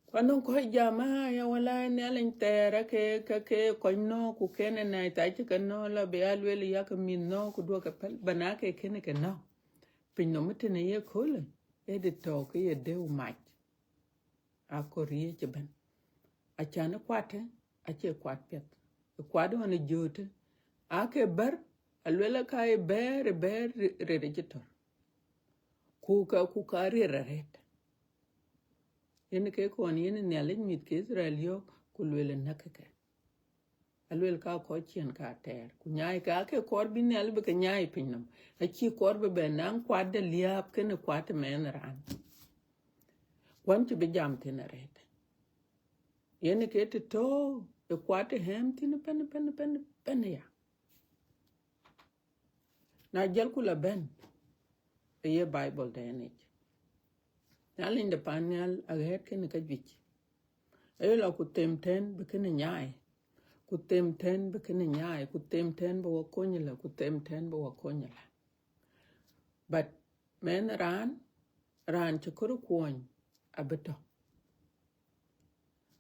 Ku anɔŋ kɔc jam, aa, ya walai, Nhialic thɛɛr ake, ke, ke kɔc nɔ̈k, ku Canaanite acï ke nɔ̈k, la bï ya lueel yakë mïth nɔ̈k, ku duɔ̈kkë päl, ba na ke kënë ke nɔ̈k. Pinynhom tënë ye köölë, ë dï tɔ̈ ke ye dëu mac. Akɔɔr riëëc ëbɛ̈n. Acan ë kuatë, acie kuat piɛth. Ë kuat ɣɔn ë jöötë, aake bɛ̈r, aluel aka ye bɛ̈ɛ̈r, ë bɛ̈ɛ̈r ri-, rɛt acï tɔ̈r. Ku ka, ku ka riɛr arëët. Yen ke kɔn yen Nhialic mïth ke Itharel yɔ̈ɔ̈k, ku lueel näkkë ke. Alueel ka kɔc ciɛ̈n ka tɛɛr. Ku nyaai ke ake kɔɔr bï Nhialic bï ke nyaai piny nɔm. Acï kɔɔr bï bɛ naŋ kuat de liääp kënë kuat ë mɛnh raan. Kuan cï bï jam thïn arëët. Yen ke të tɔ̈ ë kuat ë hɛ̈m thïn ëbɛ̈n, ëbɛ̈n, ëbɛ̈n, ëbɛ̈n aya. Na jɔlku la bɛ̈n, ë ye Bible dɛn yic. Nhialic de pan nhial aɣɛ̈ɛ̈t kënë ka juëc. Aye lɔ ku them tɛ̈n bï kënë nyaai. Ku them tɛ̈n bï kënë nyaai. Ku them tɛ̈n bï wɔ kony ëlä. Ku them tɛ̈n bï wɔ kony ëlä. But mɛnh raan, raan cï kɔɔr kuɔny abï tɔ̈.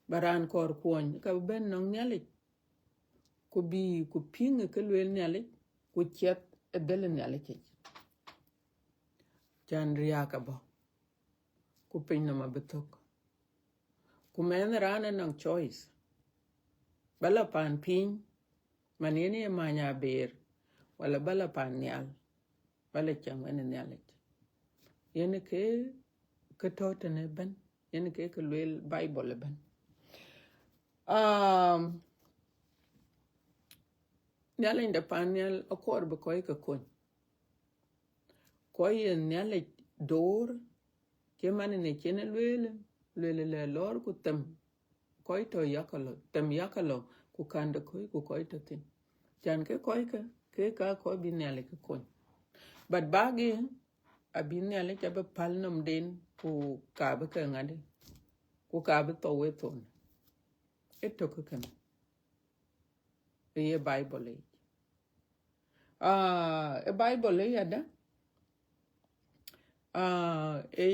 Ba raan kɔɔr kuɔny ka bï bɛ̈n nɔŋ Nhialic, ku bï ku piŋ ë kë lueel Nhialic, ku ciɛth ë dhël ë Nhialic yic. Can riääk abɔ̈, ku piny nɔm abï thök. Ku mɛnh raan anɔŋ choice. Ba la pan piny, man yen ye many abeer, wala ba la pan nhial, ba la cam wën ë Nhialic. Yen ke, ke tɔ̈ tënë ëbɛ̈n, yen ke, ke lueel Bible ëbɛ̈n. Um, Nhialic de pan nhial akɔɔr bï kɔc ke kony. Kɔc ye Nhialic door, cï man në cïn ë lueel, lueel lɛ lɔɔr ku them kɔc tɔ̈ yakë lɔ, them yakë lɔ, ku kän de kɔc ku kɔc tɔ̈ thïn. Can ke kɔc ke, ke ka kɔc bï Nhialic ke kony. But bäk ë, abï Nhialic abï päl nɔmden, ku ka bï ke ŋadï, ku ka bï thou ë thon. Ë tök ë kënë. Ë ye Bible yic. Ah, ë Bible ë yadë. Ah, ë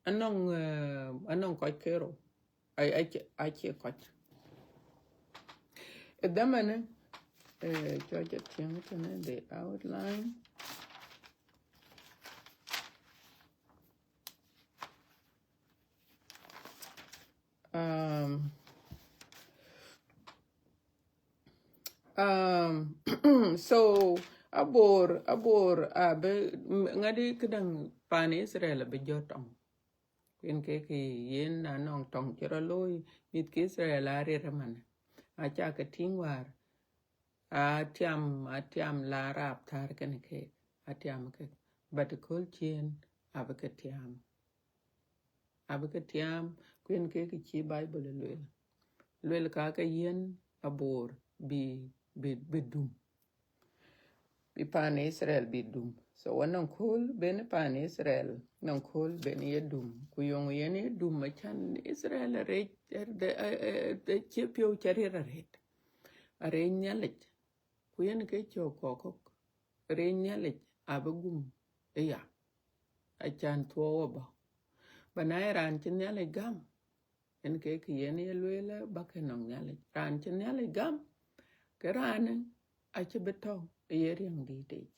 anɔŋ, eh, anɔŋ kɔc kerou. Ai, ai, acie kɔc. Ë dhamanë, eh, cɔc atiëŋ tënë the outline. Um, um, so, abor, abor, abï, m-, ŋadï këdäŋ pan Israel abï jɔ tɔŋ. Kuën ke kë yen na nɔŋ tɔŋ cï rɔt looi, mïth ke Israel ariɛr ëmën. Aca ke tïŋ wäär, atiam, atiam la rap thär kënë keek, atiam kek. But ëkööl ciëën, abï ke tiam. Abï ke tiam, kuën ke kë cï Bible lueel. Lueel ka ke yiën abor bï, bï, bï dum. Bï pan Israel bï dum. So, wa nɔŋ kööl ben pan Israel, nɔŋ kööl ben ye dum. Ku yöŋ yen ye dum, acan Israel arëc, ë, ë, ë, ë, cie piɔ̈u ca riɛr arëët. Arëc Nhialic. Ku yen ke cök kɔ̈k kɔ̈k. Arëc Nhialic abï gum ëya. Acan thuɔɔu abɔ̈. Ba na ye raan cï Nhialic gam, yen ke kë yen ye lueel ba ke nɔŋ Nhialic. Raan cï Nhialic gam, ke raanë acï bï tɔ̈ ë ye riɛŋdït yic.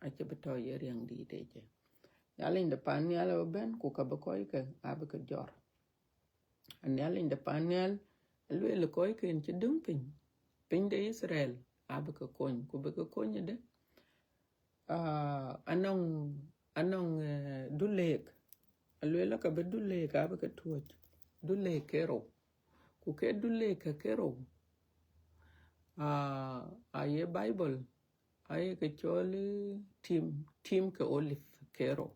Acï bï tɔ̈ ë ye riɛŋdït yic. Nhialic de pan nhial abï bɛ̈n, ku ka bï kɔc ke abï ke jɔr. Nhialic de pan nhial alueel kɔcken cï döŋ piny, piny de Israel, abï ke kony, ku bï ke kony ëdë. Ah, anɔŋ, anɔŋ, eh, duleek. Alueel ka bï duleek abï ke tuɔ̈c. Duleek kerou. Ku ke duleek ke kerou, ah, aye Bible, aye ke cɔl, eh, tim, tim ke olive kerou.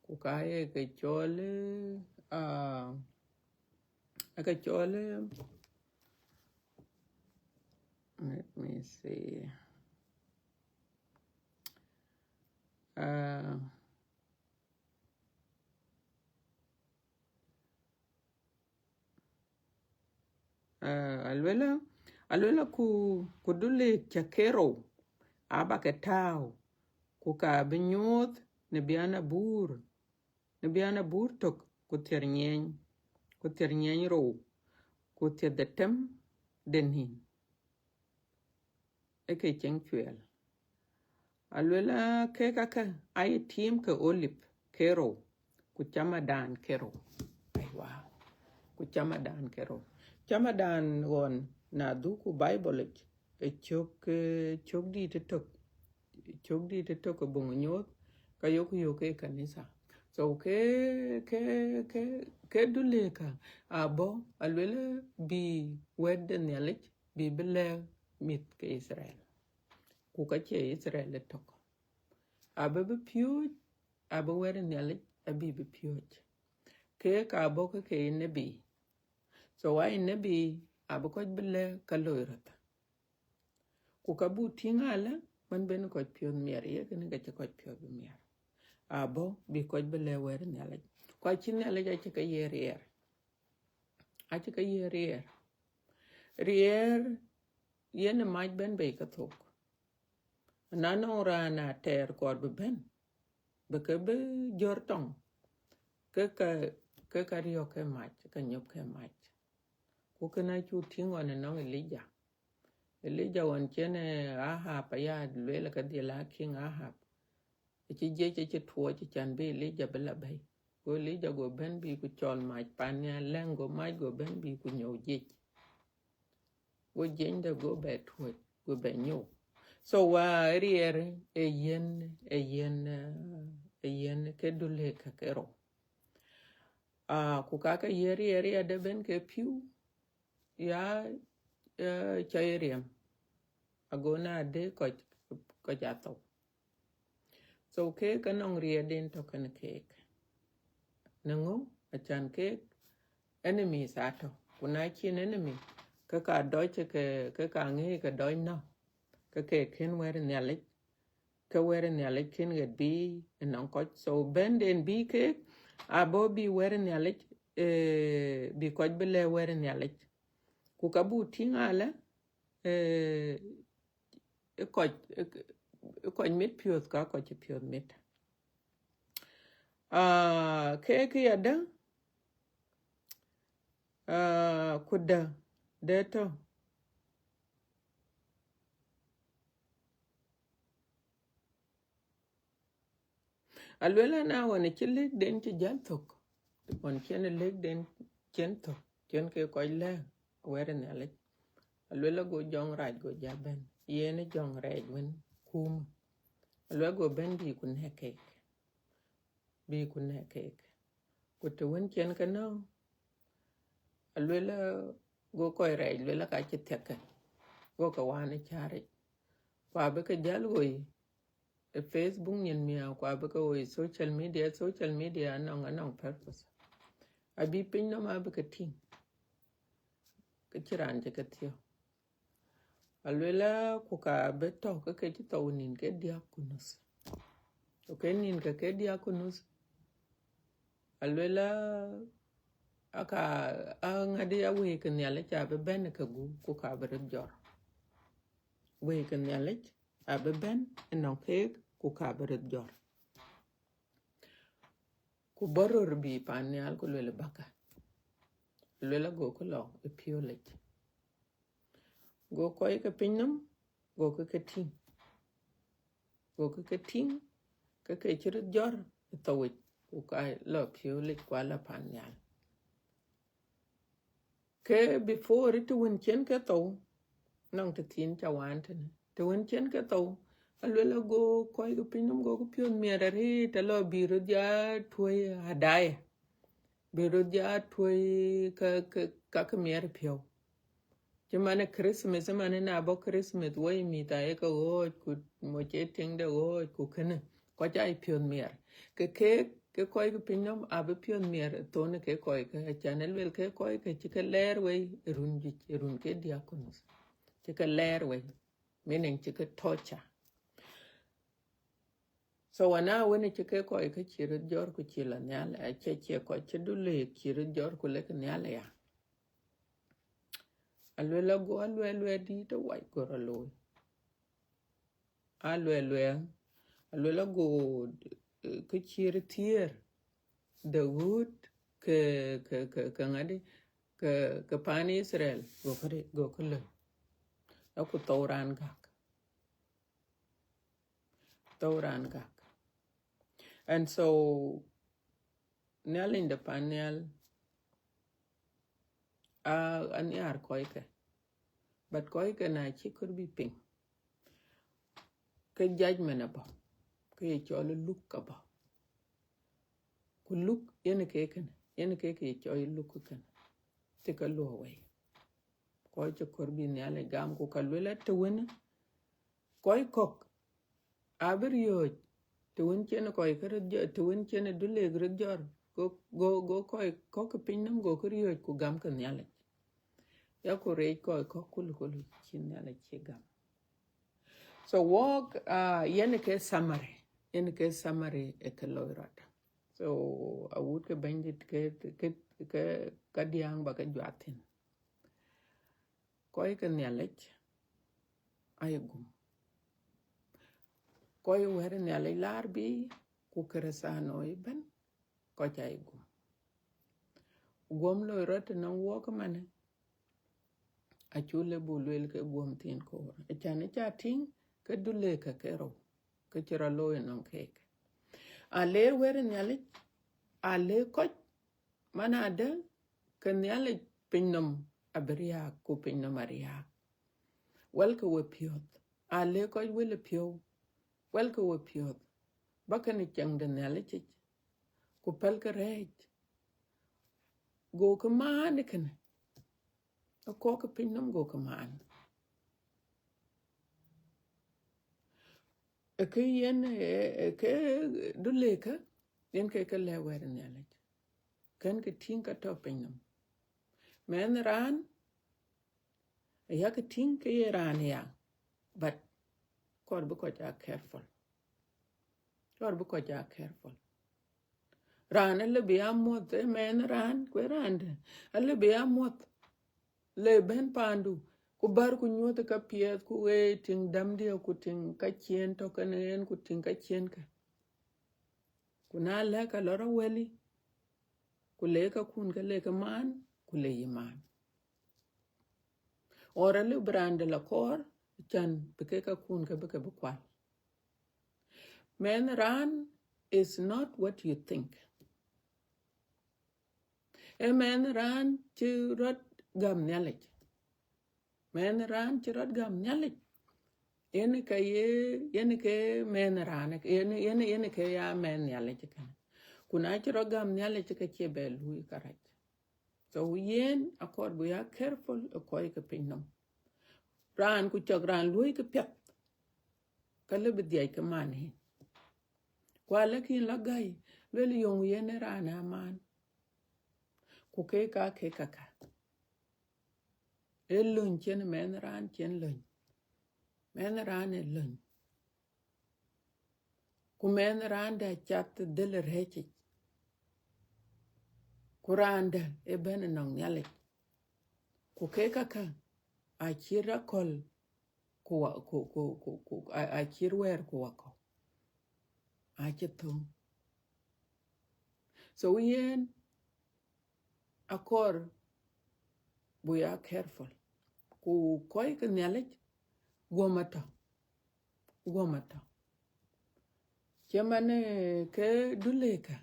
Ku ka ye ke cɔl, eh, ah, ake cɔl, eh, let me see. Ah, ah, aluela, aluela ku, ku duleek ca kerou, aba ke tääu, ku ka bï nyuɔɔth në bian abur, në bian abur tök, ku thiër nyiɛɛny, ku thiër nyiɛɛny rou, ku thiërdhetem de nïn. Ë ke cieŋ cuɛɛl. Aluela kek akä aye tim ke olive kerou, ku camadan kerou. Aiwa. Ku camadan kerou. Camadan ɣɔn na dhuk ku Bible yic, ë cök, eh, cök dït ëtök, cök dït ë tök ë buŋ nyuɔɔth, ka yok yök ke kanitha. So ke ke ke ke dulëëkä abɔ̈ aluel bï wɛ̈t de Nhialic bï bï lɛ̈k mïth ke Itharel, ku ka cie Itharel ëtök, abï bï piööc, abï wɛ̈t de Nhialic abï bï piööc. Keek abɔ̈ ke ke nebi. So why nebi? Abï kɔc bï lɛ̈k ka loi röt. Ku ka buk tïŋ alë, man ben kɔc piɔ̈th miɛt, ye kënë ka cï kɔc piɔ̈th bï miɛt. Abɔ̈ bï kɔc bï lɛ̈k wɛ̈t de Nhialic. Ku acï Nhialic acï ke ye riɛɛr. Acï ke ye riɛɛr. Riɛɛr yen ë mac bɛ̈n bei ke thok. Na nɔŋ raan atɛɛr kɔɔr bï bɛ̈n, bï ke bï jɔ̈r tɔŋ, ke ka ke ka riɔ̈k ke mac, ka nyop ke mac. Ku kënë acuk tïŋ ɣɔn ënɔŋ Elija. Elija ɣɔn cïn, eh, Ahab aya lueel ke dhil aa King Ahab, acï jiëc acï tuɔɔc can bï Elija bï la bɛ̈i. Go Elija go bɛ̈n bï ku cɔl mac pan nhial lɛ̈ŋ, go mac go bɛ̈n bï ku nyou jiëc. Go jiëcde go bɛ tuɔɔc, go bɛ nyou. So wa riɛɛr ë yen, ë yen, eh, ë yen ke dulëëkä ke rou. Ah, ku ka ke ye riɛɛr ya de ben ke piu, ya, eh, cɔi riɛm, ago na de kɔc, kɔc athou. So keek ke nɔŋ riɛɛrden tɔ̈ kenë keek. Në ŋö? Acan keek enemies atɔ̈. Ku na cïn enemy, ke ka dɔc ke, ke ka ŋic ke dɔc nɔ̈k, ke ke kën wɛ̈t Nhialic, ke wɛ̈t Nhialic kën ɣet bï ënɔŋ kɔc. So bɛ̈nden bï keek, abɔ̈ bï wɛ̈t Nhialic, eh, bï kɔc bï lɛ̈k wɛ̈t Nhialic. Ku ka buk tïŋ alë, eh, ë kɔc, ë, ë kɔc mit piɔ̈th ka kɔc cï piɔ̈th mit. Ah, keek ya dë, ah, ku dë, dë tɔ̈. Aluel an, na ɣɔn cï lëkden cï jäl thök, ɣɔn cïn lëkden cïn thök, cïn ke kɔc lɛ̈k wɛ̈t Nhialic. Aluel ago jɔŋrac go ja bɛ̈n, yen ë jɔŋrac wën kuumä. Aluel go bɛ̈n bï ku nɛ̈k keek, bï ku nɛ̈k keek. Ku të wën cïn ke nɔ̈k, aluel go kɔc rɛɛc luel ka cï thiäk ke, go ke waan ë cääric. Ku abï ke jäl ɣoi ë Facebook nyin miäk, ku abï ke ɣoi social media, social media anɔŋ, anɔŋ purpose. Abï piny nɔm abï ke tïŋ, ke cï raan cï ke thiɔ̈k. Aluel ku ka bï tɔ̈ ke ke cï thou nïn ke diäk ku nuth. Ku ke nïn ke ke diäk ku nuth, aluel aka aŋadï awëëk Nhialic abï bɛ̈n ke gup ku ka bï röt jɔr. Wëëk Nhialic abï bɛ̈n ënɔŋ keek ku ka bï röt jɔr. Ku bɔ̈ röör bï pan nhial ku luel bäkë. Luel agokï lɔ ë piöölic. Go kɔc ke piny nɔm, gokï ke tïŋ. Gokï ke tïŋ, ke ke cï röt jɔr ë thou yic, ku ka lɔ piöölic ku ala pan nhial. Ke before të wën cïn ke thou, nɔŋ të thiin ca waan tënë. Të wën cïn ke thou, aluel ago kɔc ke piny nɔm gokï piɔ̈th miɛt arëët, alɔ bï röt ya tuɔ̈i hadaya. Bï röt ya tuɔ̈i ka, ka, ka ke miɛt piɔ̈u. Cï man ë Christmas, man ë na bɔ̈ Christmas, wei mïth aye ke ɣɔɔc, ku moc ë tiŋde ɣɔɔc, ku kënë, kɔc aa piɔ̈th miɛt. Ke keek, ke kɔc ke piny nɔm abï piɔ̈th miɛt, thon ke kɔc ke, acan ë luel ke kɔc ke cï ke lɛɛr wei ë run juëc, ë run ke diäk ku nuth. Cï ke lɛɛr wei, meaning cï ke torture. So wana wën cï ke kɔc ke cï röt jɔr ku cï lɔ nhial, acie, cie kɔc cï dulëëk cï röt jɔr ku lek nhial aya. Aluel ago aluel luel dït ë wac gör alooi. Aluel luel, aluel ago, eh, ke cï röt thiëër, the good ke, ke, ke, ke ŋadï, ke, ke pan Israel, gokï, gokï loi. Aku thou raan gäk. Thou raan gäk. And so, Nhialic de pan nhial, a, anhiar kɔc ke. But kɔc ke na cï kɔɔr bï piŋ. ke judgment abɔ̈, ke ye cɔl luk abɔ̈. Ku luk yen ke kënë, yen ke ke ye cɔl luk kënë, të ke luɔ̈k wei. Kɔc cï kɔɔr bï Nhialic gam, ku ka luel ë të wën kɔc kɔ̈k abï riɔ̈ɔ̈c, të wën cïn kɔc ke röt jɔ-, të wën cïn dulëk röt jɔt, go, go, go kɔc kɔ̈k ke piny nɔm go ke riɔ̈ɔ̈c ku gam ke Nhialic. Ya ku reec kɔc kɔ̈k kul kul cï Nhialic cï gam. So wɔk, ah, yen ke summary, yen ke summary ë ke loi rɔt. So awut ke Bɛ̈nydït ke, ke, ke, ka diäŋ ba ke juak thïn. Kɔc ke Nhialic aye gum. Kɔc wɛ̈t Nhialic laar bï, ku Kërëthänooi ëbɛ̈n, kɔc aye gum. Guɔ̈m loi rɔt tënɔŋ wɔk ëmanë, acuk lëu buk lueel ke guɔ̈m thiin koor. Acan ë ca tïŋ ke dulëk ke kerou, ke cï rɔt looi ënɔŋ keek. A le wɛ̈t Nhialic, a le kɔc, man adë ke Nhialic piny nɔm abï riääk, ku piny nɔm ariääk. Wɛlkë wepiɔ̈ɔ̈th, a le kɔc wël ë piɔ̈u, wɛlkë wepiɔ̈ɔ̈th, ba kënë ciɛɛŋ de Nhialic yic, ku pälkë rɛ̈ɛ̈c. Gokë maan ë kënë, ë kɔc ke piny nɔm gokë maan. Ë ke yen, ë, ë ke dulëkë, yen ke ke lɛ̈k wɛ̈t Nhialic. Kën ke tïŋ ka tɔ̈ piny nɔm. Mɛnh raan, ë yakë tïŋ ke ye raan ya, but kɔɔr bï kɔc aa careful. Kɔɔr bï kɔc aa careful. Raan alëu bï ya muɔ̈th, ë mɛnh raan, ku ë raan dɛ̈, alëu bï ya muɔ̈th, le bɛ̈n paandu, ku bär ku nyuɔ̈th ka piɛth, ku ɣet tïŋ dämdiɛ̈, ku tïŋ ka ciëën tɔ̈ kenë yen, ku tïŋ ka ciëën kë. Ku na lɛ̈k ka lɔ rɔt wɛ̈li, ku le ka kun ke le ke maan, ku le yï maan. Or alëu bï raan dɛ̈ la kɔɔr, can bï ke ka kun ke bï ke bï kual. Mɛnh raan is not what you think. Ë mɛnh raan cï rɔt gam Nhialic. Mɛnh raan cï rɔt gam Nhialic, yen ka ye, yen ke mɛnh raan, yen, yen, yen ke ya mɛnh Nhialic kënë. Ku na cï rɔt gam Nhialic, ke cie bɛ luui kärac. So yen akɔɔr bï ya careful ë kɔc ke piny nɔm. Raan ku cɔk raan luɔ̈i ke piɛth, ka lëu bï dhiac ke man yen. Ku alëk yïn la gäi, luel yöŋ yen ë raan ë amaan. Ku keek aa kek käkkä. Ee löny cïn mɛnh raan cïn löny. Mɛnh raan ë löny. Ku mɛnh raan dɛ̈ cath dhël rɛ̈ɛ̈c yic. Ku raan dɛ̈ ë bɛ̈n ënɔŋ Nhialic. Ku keek käkkä acït akɔ̈l ku wa-, ku, ku, ku, ku, a-, acït wɛ̈ɛ̈r ku wakɔ̈u. Acï thöŋ. So yen akɔɔr buk ya careful. Ku kɔc ke Nhialic, guɔ̈m atɔ̈. Guɔ̈m atɔ̈. Cïmën, eh, ke dulëkë,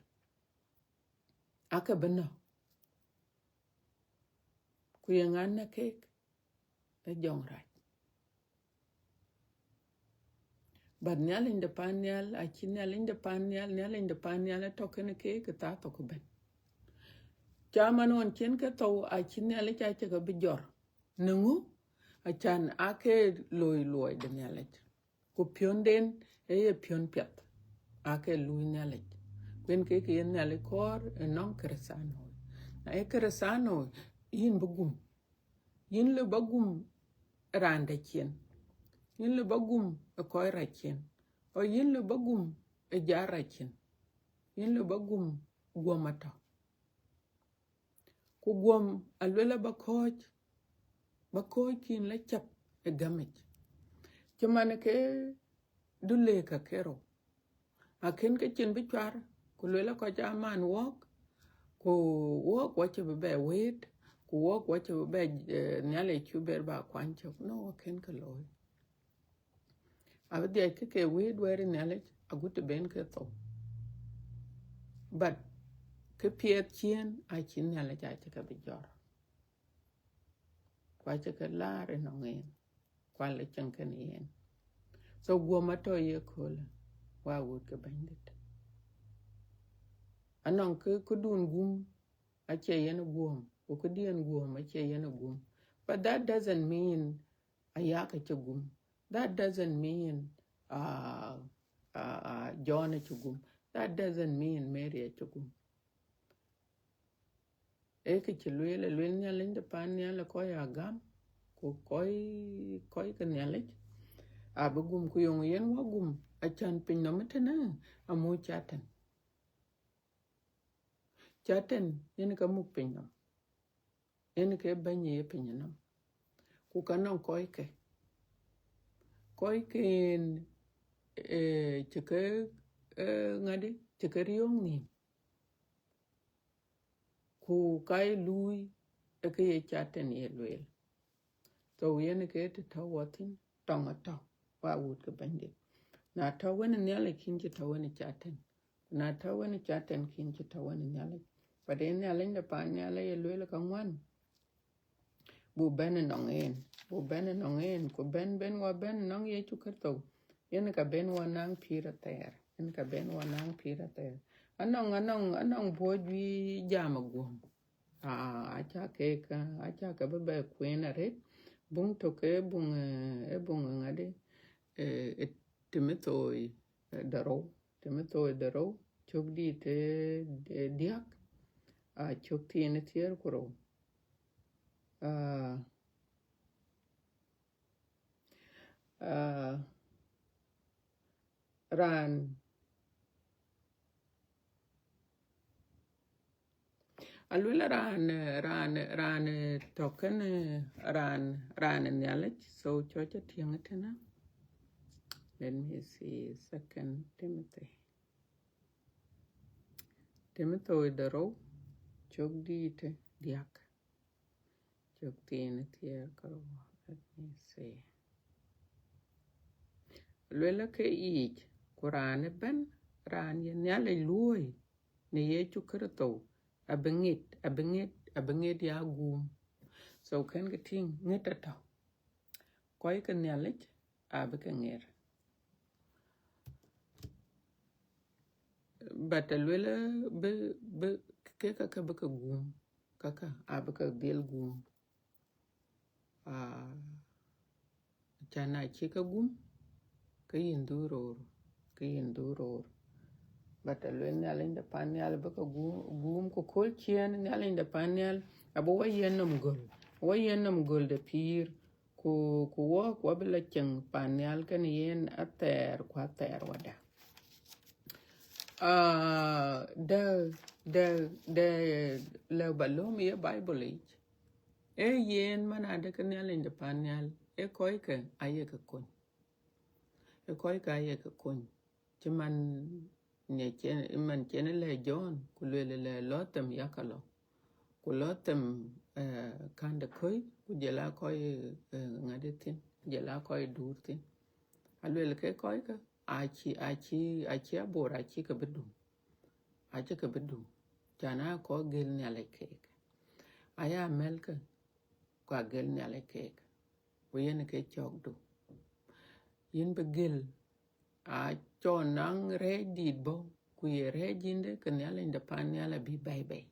aake bï nɔ̈k. Ku ye ŋa nɔ̈k keek? Ee jɔŋrac. But Nhialic de pan nhial, acï Nhialic de pan nhial, Nhialic de pan nhial atɔ̈ kenë keek ë thaa thok ëbɛ̈n. Cïmën ɣɔn cïn ke thou, acï Nhialic acï ke bï jɔr. Në ŋö? Acan aake loi luɔi de Nhialic. Ku piɔ̈nden ë ye piɔ̈n piɛth, aake luui Nhialic. Ku yen ke ke ye Nhialic kɔɔr ënɔŋ Kërëthänooi. Na ye Kërëthänooi, yïn bï gum. Yïn lëu ba gum ë raan dɛ̈ ciëën. Yïn lëu ba gum ë kɔc rac ciëën. Or yïn lëu ba gum ë jat rac ciëën. Yïn lëu ba gum guɔ̈m atɔ̈. Ku guɔ̈m aluel aba kɔ̈ɔ̈c, ba kɔ̈ɔ̈c kïn la cap ë gämic. Cïmën ke dulëkë kerou. Akën ke cin bï cuar, ku luel kɔc aman wɔk, ku wɔk wacï bï bɛ wëët, ku wɔk wacï bï bɛ, eh, Nhialic cuk bɛr ba kuany cök. No, akën ke looi. Abï dhiac ke ke wëët wɛ̈t Nhialic agut të ben ke thou. But kë piɛth ciëën acï Nhialic acï ke bï jɔr. Ku acï ke laar ënɔŋ yen, ku alëu cieŋ kenë yen. So guɔ̈m atɔ̈ ye köölë, wa wut ke Bɛ̈nydït. Anɔŋ kë, këdun gum acie yen guɔ̈m, ku këdiɛn guɔ̈m acie yen gum. But that doesn't mean Ayak acï gum. That doesn't mean uh, uh, uh, John acï gum. That doesn't mean Mary acï gum. Ee kë cï lueel, ë lueel Nhialic de pan nhial ë kɔc agam, ku kɔc, kɔc ke Nhialic abï gum, ku yöŋ yen wa gum, acan piny nɔm ëtënë amu Catan. Catan yen ka muk piny nɔm, yen ke bɛ̈ny ye piny nɔm. Ku ka nɔŋ kɔc ke, kɔc ke yen eh, cï ke eh, ŋadï, cï ke riöŋ nhïïm. Ku ka ye luui ë ke ye Catan ye lueel. So yen ke të tɔ̈ wɔ thïn, tɔŋ atɔ̈, wa wut ke Bɛ̈nydït. Na tɔ̈ wën Nhialic, kïn cï tɔ̈ wën Catan. Ku na tɔ̈ wën Catan, kïn cï tɔ̈ wën Nhialic. But ë Nhialic de pan nhial ye lueel ka ŋuan, bu bɛ̈n ënɔŋ en, bu bɛ̈n ënɔŋ en, ku bɛ̈n, bɛ̈n wa bɛ̈n ënɔŋ Yecu Kërtho, yen ka ben wa naŋ pïïr athɛɛr, yen ka ben wa naŋ pïïr athɛɛr. Anɔŋ, anɔŋ, anɔŋ buɔ̈c wï jam ë guɔ̈m. Ah, aca ke ka, aca ke bï bɛ kueen arëët. Buŋ tök ke buŋ, eh, e buŋ ŋadï, eh, eh, Timothoi, eh, de rou. Timothoi de rou, cök dït, eh, eh, diäk, ah, cök thiin ë thiëër ku rou. Ah, ah, raan, aluel raan, raan, raan tɔ̈ kënë, raan, raan Nhialic, so cɔc atiëŋ ëtënë. Let me see, Second Timothy. Timothoi de rou, cök dït diäk, cök thiin thiëër ku rou. Let me see. Luelë ke yic, ku raan ëbɛ̈n, raan ye Nhialic luöi në Yecu Kërtho, abï ŋet, abï ŋet, abï ŋet ya guum. So kën ke tïŋ, ŋet atɔ̈. Kɔc ke Nhialic abï ke ŋer. But aluelë bï, bï, ke ka, ka bï ke guum, kaka abï ke dhil guum. Ah, can na cï ke gum, ke yïn dhuk röör, ke yïn dhuk röör. But aluel Nhialic de pan nhial bï ke guum, guum ku kööl ciëën Nhialic de pan nhial, abï wa yiën nɔm göl, wa yiën nɔm göl de pïïr, ku, ku wɔk wa bï la cieŋ pan nhial kenë yen athɛɛr ku athɛɛr wada. Ah, de, de, de lëu ba lööm ye Bible yic, ee yen man adë ke Nhialic de pan nhial, ee kɔc ke aye ke kony. Ee kɔc ke aye ke kony. Cï man, ne cien, man cien lɛ̈k John, ku lueel lɛ lɔ them yakë lɔ. Ku lɔ them, eh, kän de köi, ku jɔl a kɔc, eh, ŋadï thïn, ku jɔl a kɔc duur thïn. Aluel ke kɔc ke, acï, acï, acï abor, acï ke bï dum. Acï ke bï dum. Can a kɔc gël Nhialic keek. Aya mɛ̈lkë, ku agël Nhialic keek. Ku yen ke cɔ̈kdu. Yïn bï gël, a cɔn naŋ rɛɛc dït bɔ̈, ku ye rɛɛc yïndë ke Nhialic de pan nhial abï bɛ̈i bɛ̈i.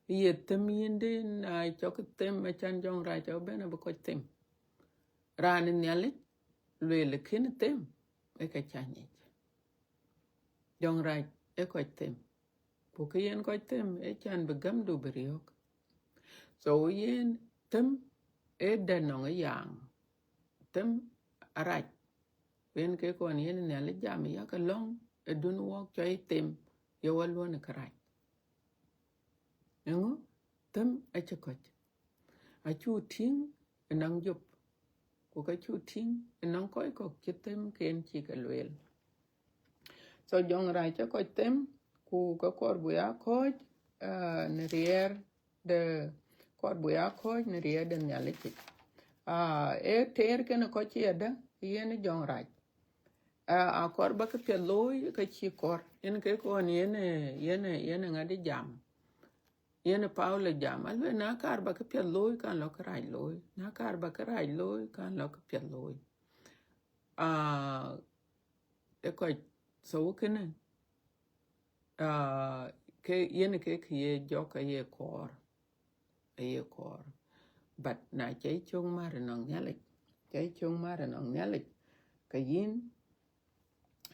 Ye them yïndë, na cɔk them, acan jɔŋrac cɔk bɛ̈n abï kɔc them. Raan ë Nhialic lueel kën them, ee ka ca nyic. Jɔŋrac ee kɔc them. Ku kë yen kɔc them, ee can bï gämdu bï riɔ̈ɔ̈k. So yen them ee dɛ̈t nɔŋ ë yaaŋ. Them arac. Ku yen ke kɔn yen Nhialic jam yakë lɔ̈ŋ ë dun wɔk cɔc them, ye wa luɔ̈n ë kërac. Eŋö? Them acï kɔc. Acuk tïŋ ënɔŋ Job, ku ka cuk tïŋ ënɔŋ kɔc kɔ̈k cï them ken cï ke lueel. So jɔŋrac cï kɔc them, ku ke kɔɔr buk ya kɔ̈ɔ̈c, ah, në riɛɛr de, kɔɔr buk ya kɔ̈ɔ̈c në riɛɛr de Nhialic yic. Ah, ee teer kenë kɔc cï adë, yen jɔŋrac. Ah, akɔɔr ba këpiɛth looi, ka cï kɔɔr. Yen ke kɔn yen, eh, yen, eh, yen ŋadï jam. Yen Paulo jam, aluel na kaar ba këpiɛth looi, kan lɔ kërac looi. Na kaar ba kërac looi, kan lɔ këpiɛth looi. Ah, e kɔc, so kënë, ah, ke yen ke kë ye jɔk aye kɔɔr, aye kɔɔr. But na ca cök mar nɔŋ Nhialic, ca cök mar nɔŋ Nhialic, ke yïn,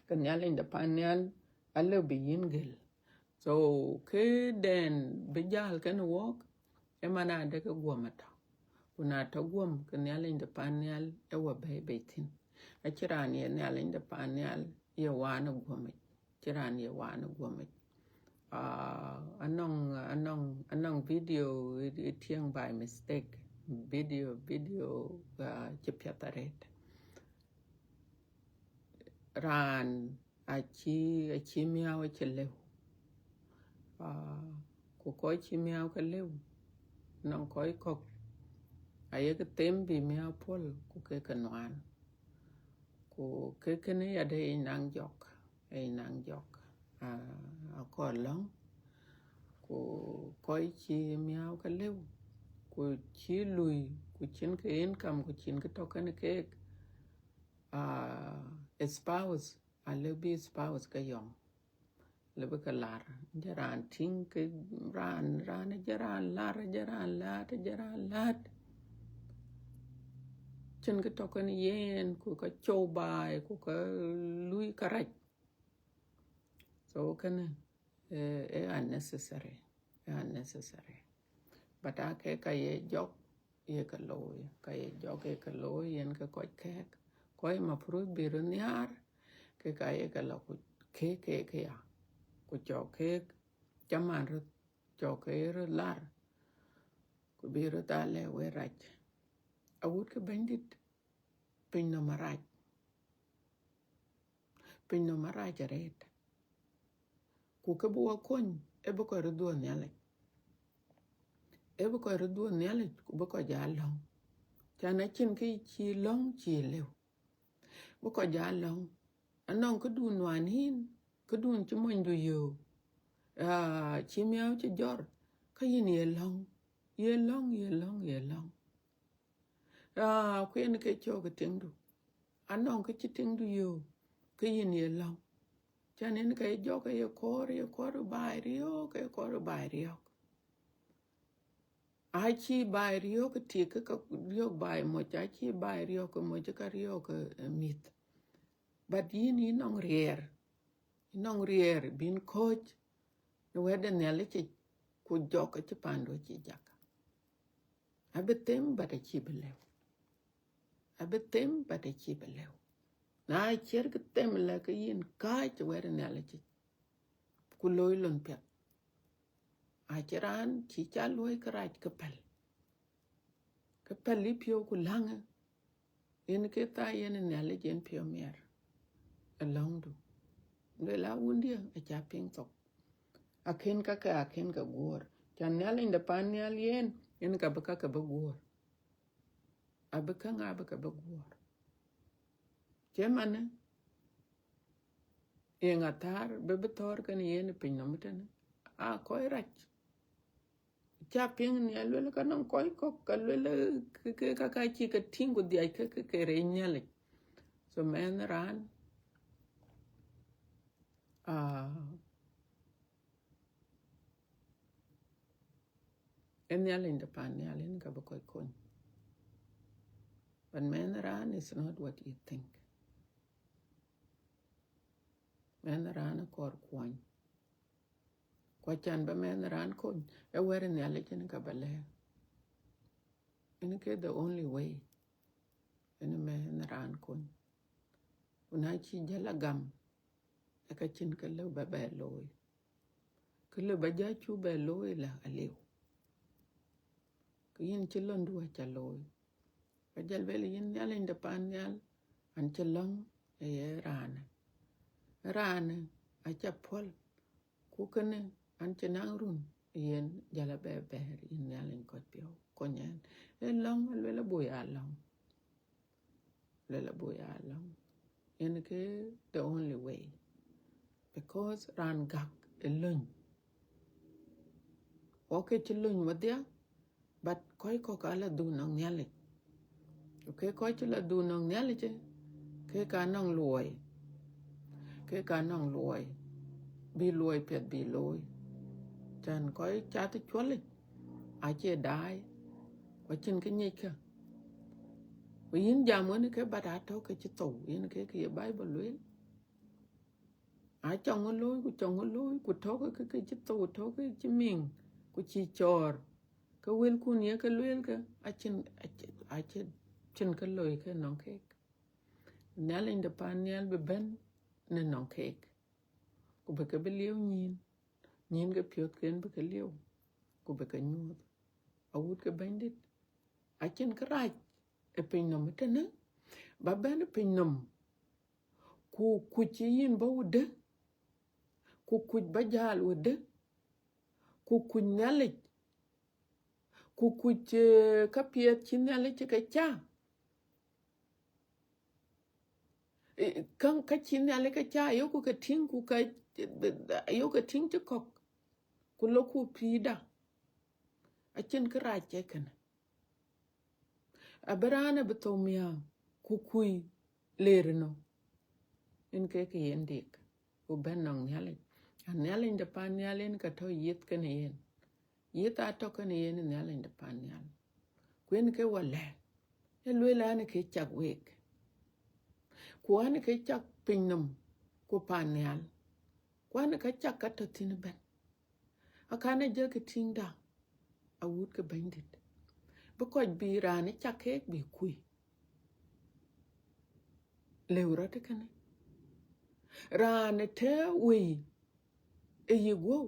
ke Nhialic de pan nhial alëu bï yïn gël. So këden bï jäl kënë wɔk, ë man adë ke guɔm atɔ̈. Ku na tɔ̈ guɔm, ke Nhialic de pan nhial ë wɔ bɛ̈i bei thïn. Acïn raan ye Nhialic de pan nhial ye waan ë guɔmic. Acïn raan ye waan ë guɔmic. Ah, anɔŋ, anɔŋ, anɔŋ video ë, ë tiɛŋ by mistake. Video, video, ah, cï piɛth arëët. Raan acï, acï miäu acï lëu. Ah, ku kɔc cï miäu ke lëu, nɔŋ kɔc kɔ̈k ayek them bï miäu puɔ̈l ku ke ke nuaan. Ku ke kënë yadë ë naŋ jɔk, ë naŋ jɔk. Ah, akɔɔr lɔ̈ŋ, ku kɔc cï miäu ke lëu, ku cï lui, ku cïn ke income, ku cïn ke tɔ̈ kënë keek, ah, spouse, alëu bï spouse ke yɔŋ, lëu bï ke lar. Jɔ raan tïŋ ke raan, raan jɔ raan lar, jɔ raan laat, jɔ raan laat. Cïn ke tɔ̈ kënë yen, ku ka cou baai, ku ka lui kärac. So kënë, eh, eh, unnecessary, eh, unnecessary. But ake ka ye jɔk, ye ke looi, ka ye jɔk ye ke looi, yen ke kɔc kɛɛk. Kɔc mapruth bï röt nhiaar, ke ka ye ke lɔ ku keek, keek, keek ya. Ku cɔk keek, caman röt, cɔk ke ye röt lar, ku bï röt aa lɛ̈k wël rac. Awut ke Bɛ̈nydït, piny nɔm arac. Piny nɔm arac arëët. Ku kë bï wɔ kony, ë bï kɔc röt dhuɔ̈k Nhialic. Ë bï kɔc röt dhuɔ̈k Nhialic, ku bï kɔc aa lɔ̈ŋ. Can acïn kë cï lɔ̈ŋ cï lëu. Bï kɔc aa lɔ̈ŋ. Anɔŋ këdun nuan yïn, këdun cï monydu yöök, ah, cï miäu cï jɔr, ka yïn ye lɔ̈ŋ, ye lɔ̈ŋ, ye lɔ̈ŋ, ye lɔ̈ŋ. Ah, ku yen ke cɔk ë tiŋdu. Anɔŋ kë cï tiŋdu yöök, ke yïn ye lɔ̈ŋ. Can yen ke jɔk ye kɔɔr, ye kɔɔr baai riɔ̈ɔ̈k, ye kɔɔr baai riɔ̈ɔ̈k. Acï baai riɔ̈ɔ̈k tik ke ka riɔ̈ɔ̈k baai moc, acï baai riɔ̈ɔ̈k ke moc ka riɔ̈ɔ̈k, eh, mïth. But yïn, yïn nɔŋ riɛɛr, yïn nɔŋ riɛɛr bïn kɔ̈ɔ̈c në wɛ̈t de Nhialic yic, ku jɔk acï pandu acï jak. Abï them, but acï bï lëu. Abï them, but acï bï lëu. Na ciɛ̈r kë them lɛ ke yïn kääc wɛ̈t Nhialic yic, ku looi lon piɛth. Acïn raan cï ca luɔ̈i kërac ke päl. Ke päl ë piɔ̈u ku läŋë. Yen ke thaa yen Nhialic yen piɔ̈u miɛt ë lɔ̈ŋdu. Luel a wundiɛ̈ aca piŋ thok. Akën kakë, akën ke guɔ̈ɔ̈r. Can Nhialic de pan nhial yen, yen ka bï kakë bï guɔ̈ɔ̈r. Abï käŋ abï ke bï guɔ̈ɔ̈r. Cï manë, yeŋa thäär bï bï thɔ̈ɔ̈r kënë yen ë piny nɔm tënë? Aa kɔc rac. Ca piŋ nhial luel ka nɔŋ kɔc kɔ̈k, ka luel ke, ke, ka, ka cï ke tïŋ ku dhiac ke, ke, ke rɛc Nhialic. So mɛnh raan, ah, ë Nhialic de pan nhial yen ka bï kɔc kony. But mɛnh raan is not what you think. Mɛnh raan akɔɔr kuɔny. Ku acan ba mɛnh raan kony, ë wɛ̈t Nhialic yen ka ba lɛ̈k. Yen ke the only way. Yen mɛnh raan kony. Ku na cï jäl a gam, ë ka cïn kë lëu ba bɛ looi. Kë lëu ba jɔ cuk bɛ looi la aliu. Ke yïn cï lɔ̈ŋdu aca looi. Ka jɔl lueel yïn Nhialic de pan nhial, an cï lɔ̈ŋ ë ye raanë. Raanë aca puɔ̈l, ku kënë an cï naŋ run yen jäl abɛ bɛ̈ɛ̈r yïn Nhialic kɔc piɔ̈u kony ɛn. Ë lɔ̈ŋ, aluel abï ya lɔ̈ŋ. Luel abï ya lɔ̈ŋ. Yen ke the only way. Because raan gäk ë löny. Wɔ ke cï löny wedhia, but kɔc kɔ̈k aa la dhuk nɔŋ Nhialic. Okay, kɔc cï la dhuk nɔŋ Nhialic, Kek ka nɔŋ luɔi, kek ka nɔŋ luɔi, bï luɔi piɛth bï looi. Cän kɔc cath cuɔl yic acie daai, ku acïn kë nyic kë. Ku yïn jam wën ke, but atɔ̈ ke cï thou, yen ke kë ye Bible lueel. Acɔŋ ë looi, ku cɔŋ ë looi, ku tɔ̈ ke ke cï thou, tɔ̈ ke cï miŋ, ku cï cɔɔr. Ke wëlkun ye ke lueel ke, acïn, acïn, acïn, cïn kë loi ke nɔŋ keek. Nhialic de pan nhial bï bɛ̈n në nɔŋ keek, ku bï ke bï lieu nyïïn, nyïïn ke piɔ̈thken bï ke lieu, ku bï ke nyuɔ̈th. Awut ke Bɛ̈nydït, acïn kërac ë piny nɔm ëtënë, ba bɛ̈n ë piny nɔm, ku kuc cï yïn bɔ̈ wudë, ku kuc ba jäl wudë, ku kuc Nhialic, ku kuc, eh, ka piɛth cï Nhialic cï ke ca. Eh, ka, ka cï Nhialic ke ca, ayoku ke tïŋ, ku ka, ayoku ke tïŋ cï kɔ̈k, ku loku pïïrda. Acïn kërac ë kënë. Abï raan abï thou miäu, ku kuc leer ënɔ. Yen ke kë yen dik, ku bɛ̈n nɔŋ Nhialic. A Nhialic de pan nhial yen ka tɔ̈ yith kenë yen. Yith atɔ̈ kenë yen ë Nhialic de pan nhial. Ku yen ke wɔ lɛ̈k, ë lueel an, ke cak week. Ku an, ke cak piny nɔm, ku pan nhial. Ku an, ka cak ka tɔ̈ thïn ëbɛ̈n. Akan ajäk ke tïŋda, awut ke Bɛ̈nydït. Bï kɔc bï raan ë cak keek bï kuc. Lëu rɔt ë kënë. Raan ë tɛ̈ wei ë yï guɔ̈u,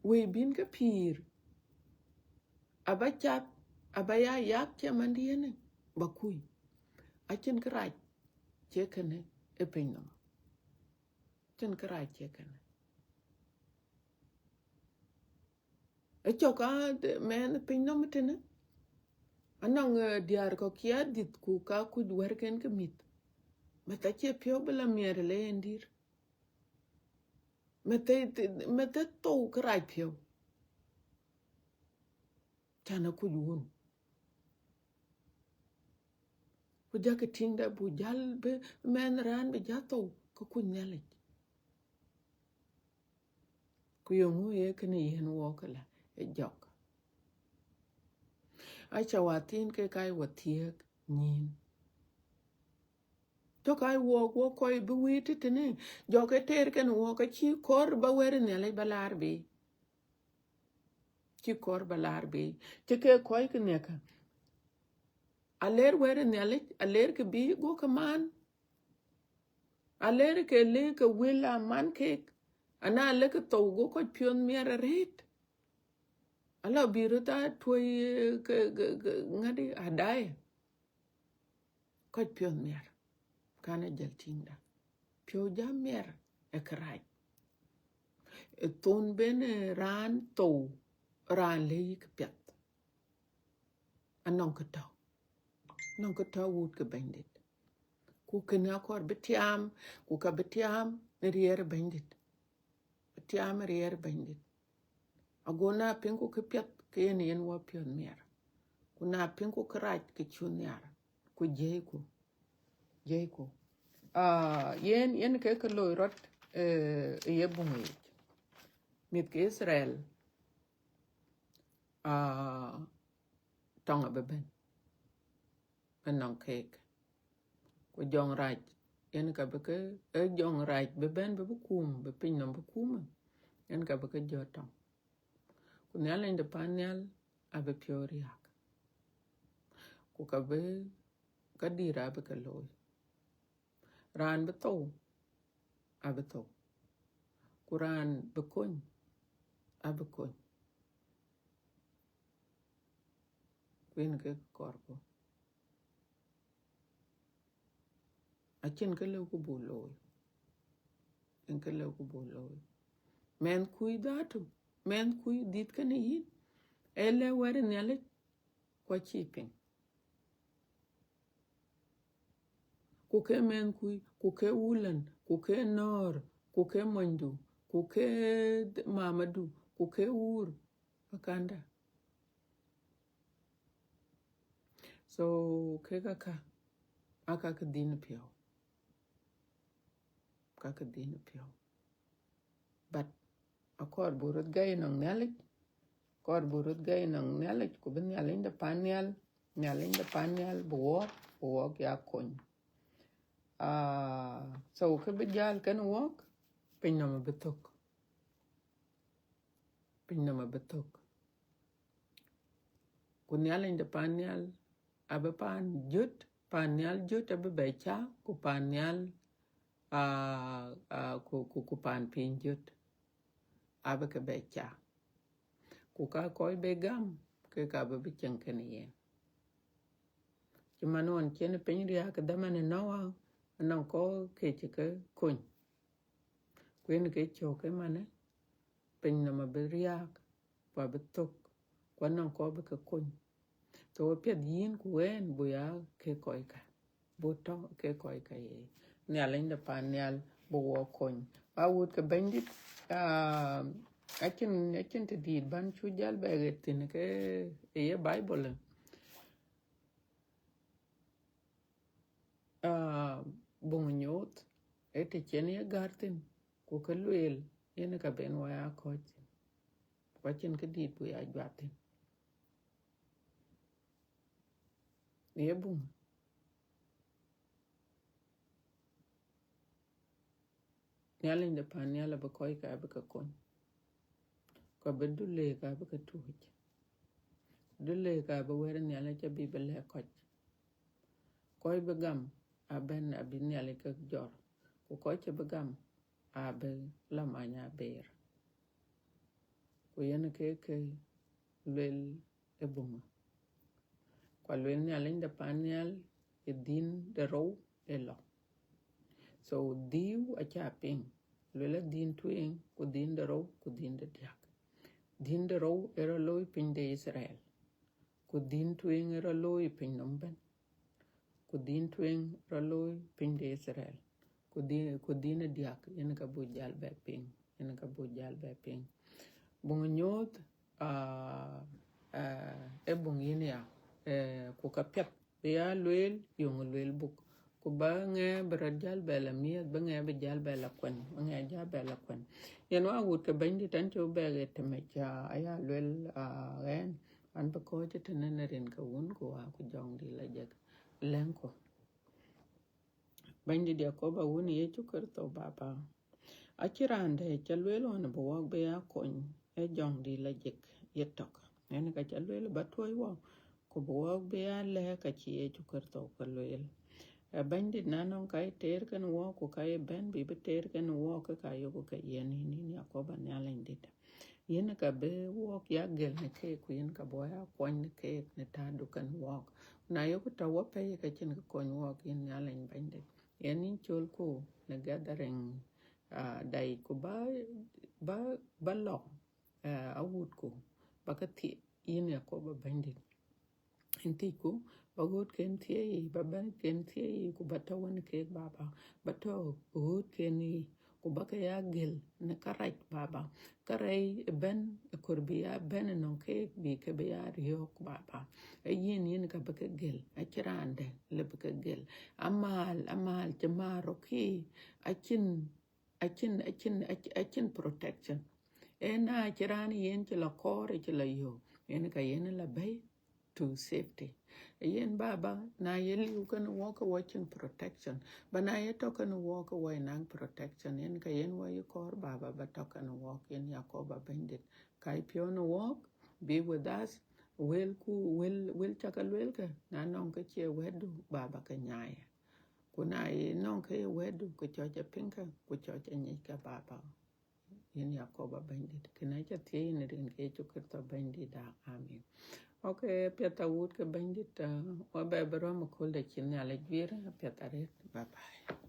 wei bïn ke pïïr, aba cath, aba ya yak cï mandiɛ̈në, ba kuc. Acïn kërac cie kënë ë piny nɔm. Cïn kërac cie kënë. Ë cɔk a mɛnh piny nɔm tënë. Anɔŋ, eh, diäär kɔ̈k cï adhith ku ka kuc wärken ke mïth. Meth acie piɔ̈u bï la miɛt le yen dïr. Meth, meth thou kërac piɔ̈u. Cän akuc wun. Ku jakë tïŋda bu jäl bï mɛnh raan bï jäl thou ke kuc Nhialic. Ku yeŋö ye kënë yen wɔk la ë jɔk? Aca wa thiin ke ka wɔ thiëëk nyïn. Tök a wɔk, wɔk kɔc bï wïït tëtënë, jɔk ë teer kenë wɔk, acï kɔɔr ba wɛ̈t ë Nhialic ba laar bei. Cï kɔɔr ba laar bei. Cï ke kɔc ke nhiäkä. Aler wɛ̈t ë Nhialic, aler ke bï guɔ ke man. Aler ke le ke wël a man keek. Ana le ke thou go kɔc piɔ̈n miɛt arëët. Ala bï röt a tuɔi, eh, ke, ke, ke, ŋadi adai. Kɔc piɔ̈n miɛt. Kan a jal tïŋda. Piɔ̈u ja miɛt ë kërac. Ë thon ben, eh, raan thou, raan le yï këpiɛth. Anɔŋ kë tɔ̈. Anɔŋ kë tɔ̈ wut ke Bɛ̈nydït. Ku kënë akɔɔr bï tiaam, ku ka bï tiaam në riɛɛr ë Bɛ̈nydït. Bï tiaam ë riɛɛr ë Bɛ̈nydït. Ago na piŋku këpiɛth, ke yen yen wɔ piɔ̈n miɛt. Ku na piŋku kërac, ke cu nhiar. Ku jiëëcku. Jiëëcku. Ah, yen, yen ke ke loi rɔt, eh, ë ye buŋ yic. Mïth ke Itharel, ah, tɔŋ abï bɛ̈n. Bï nɔŋ keek. Ku jɔŋ rac, yen ka bï ke, ë jɔŋ rac bï bɛ̈n bï bï kum, bï piny nɔm bï kum, yen ka bï ke jɔt tɔŋ. Ku Nhialic de pan nhial abï piɔ̈u riääk. Ku ka bï, ka dït abï ke looi. Raan bï thou, abï thou. Ku raan bï kony, abï kony. Ku yen ke kɔɔrku. Acïn kë lëuku buk looi. Acïn kë lëuku buk looi. Mɛnh kuc dhatu, mɛnh kuc dhïth kenë yïn, ee lëu wɛ̈t ë Nhialic, ku acïï piŋ. Ku ke mɛnh kuc, ku ke wulën, ku ke nɔ̈ɔ̈r, ku ke monydu, ku ke mamadu, ku ke wuur, akanda. So, kek aka, aka ke dhïn piɔ̈u. ka ke dhil piɔ̈u. But akɔɔr buk röt gäi nɔŋ Nhialic, akɔɔr buk röt gäi nɔŋ Nhialic, ku bï Nhialic de pan nhial, Nhialic de pan nhial bï wɔɔk, bï wɔɔk ya kony. Ah, so kë bï jäl kënë wɔɔk, piny nɔm abï thök. Piny nɔm abï thök. Ku Nhialic de pan nhial abï pan jöt, pan nhial jöt abï bɛ ca, ku pan nhial, ah, ah, ku, ku, ku pan piny jöt abï ke bɛ ca. Ku ka kɔc bï gam, ke ka bï bï cieŋ kënë yen. Cï man ɣɔn cïn piny riääk ë dhaman ë Noa, anɔŋ kɔc ke cï ke kony. Ku yen ke cök ëmanë, piny nɔm abï riääk, ku abï thök, ku anɔŋ kɔc bï ke kony. So apiɛth yïn ku ɣɛn buk ya ke kɔckä, buk tɔ̈ ke kɔckä ye. Nhialic de pan nhial bï wɔɔk kony. Awut ke Bɛ̈nydït, ah, acïn, acïn të dït ban cuk jäl bɛ ɣet thïn ke ye Bible. Ah, buŋ Nyuuth, ee të cïn ye gäär thïn, ku kë lueel, yen ka ben wɔ ya kɔ̈ɔ̈c thïn. Ku acïn kë dït buk ya juak thïn. Ye buŋ. Nhialic de pan nhial abï kɔckä abï ke kony. Ku abï duleeka abï ke tuuc. Duleeka abï wɛ̈t Nhialic abï bï lɛ̈k kɔc. Kɔc bï gam abɛ̈n abï Nhialic ke jɔt. Ku kɔc cïï bï gam abï la many abëër. Ku yen ke ke lueel ë buŋ. Ku alueel Nhialic de pan nhial ë dhiën de rou ë lɔ. So dhiëu acä piŋ, lueel ë dhiën tueŋ, ku dhiën de rou, ku dhiën de diäk. Dhiën de rou ë rɔt looi piny de Itharel, ku dhiën tueŋ ë rɔt looi piny nɔm ëbɛ̈n, ku dhiën tueŋ rɔt looi piny de Itharel, ku dhiën, ku dhiën ë diäk yen ka buk jäl bɛ piŋ, yen ka buk jäl bɛ piŋ. Buŋ Nyuuth, ah, ah, ë buŋ yïn ya, eh, ku ka piɛth bï ya lueel, yöŋ lueel buk. Ku ba ŋɛk bï rɔt jäl bɛ la miëth, ba ŋɛk bï jäl bɛ la kuɛn, ba ŋɛk jäl bɛ la kuɛn. Yen wa wut ke Bɛ̈nydït, an cï bɛ ɣet tëmec, ah, aya lueel, ah, ɣɛn, an bï kɔ̈ɔ̈c tënë në rin ke Wun ku Wä ku Jɔŋdït Lajik. Lɛ̈ŋku. Bɛ̈nydït Yakoba, Wun Yecu Kërtho, Baba, acïn raan dɛ̈ ca lueel ɣɔn bï wɔɔk bï ya kony ë Jɔŋdït Lajik yetök. Yen ka ca lueel ba tuɔ̈c wɔɔk, ku bï wɔɔk bï ya lɛ̈k ka cï Yecu Kërtho ke lueel. Ë Bɛ̈nydït, na nɔŋ ka ye teer kenë wɔɔk, ku ka ye bɛ̈n bï bï teer kenë wɔɔk, ke ka yökku ke yen yïn, yïn Yakoba Nhialic dït. Yen ka bï wɔɔk ya gël në keek, ku yen ka bï ya kuɔny në keek në taardu kenë wɔɔk. Na yökku tɔ̈ wɔ pɛ̈i, ka cïn kë kony wɔɔk, yïn Nhialic Bɛ̈nydït. Yen yïn cɔlku në gathering, ah, da yic, ku ba, ba, ba lɔ, ah, awutku, ba ke thiëc, yïn Yakoba Bɛ̈nydït. Yïn thiëcku, ba ɣöötken thiëi, ba bɛ̈nyken thiëi, ku ba tɔ̈ wën keek, Baba, ba tɔ̈ ɣöötken yiic, ku ba ke ya gël në kärac, Baba. Kärɛc ëbɛ̈n ë kɔɔr bï ya bɛ̈n ënɔŋ keek, bï ke bï ya riɔ̈ɔ̈k, Baba. Ee yïn, yïn ka bï ke gël, acïn raan dɛ̈ lëu bï ke gël. Amäl, amäl cï määr rɔt kï, acïn, acïn, acïn, acïn, acïn protection. Ee na cïn raan yen cï la kɔɔr, cï la yök, yen ka yen la bɛ̈i to safety. Yen, Baba, na ye liu kenë wɔɔk, ke wɔ cïn protection. Ba na ye tɔ̈ kenë wɔɔk, ke wɔ ye naŋ protection. Yen ka yen wɔ ye kɔɔr, Baba, ba tɔ̈ kenë wɔɔk, yïn Yakoba Bɛ̈nydït. Ka ye piɔ̈u në wɔɔk, be with us. Wëlku, wël, wël ca ke lueel kë, na nɔŋ kë cie wɛ̈tdu, Baba, ke nyaai. Ku na ye nɔŋ kë ye wɛ̈tdu, ke cɔk ca piŋ kë, ku cɔk ca nyic kë, Baba. Yïn Yakoba Bɛ̈nydït, kënë ca thiëëc në rin ke Yecu Kërtho Bɛ̈nydïtda. Amen. Okay, apiɛth awut ke Bɛ̈nydït, ah, wɔ bɛ bï rɔ̈m ëkööl de cïn Nhialic guiir, apiɛth arëët. Bye bye.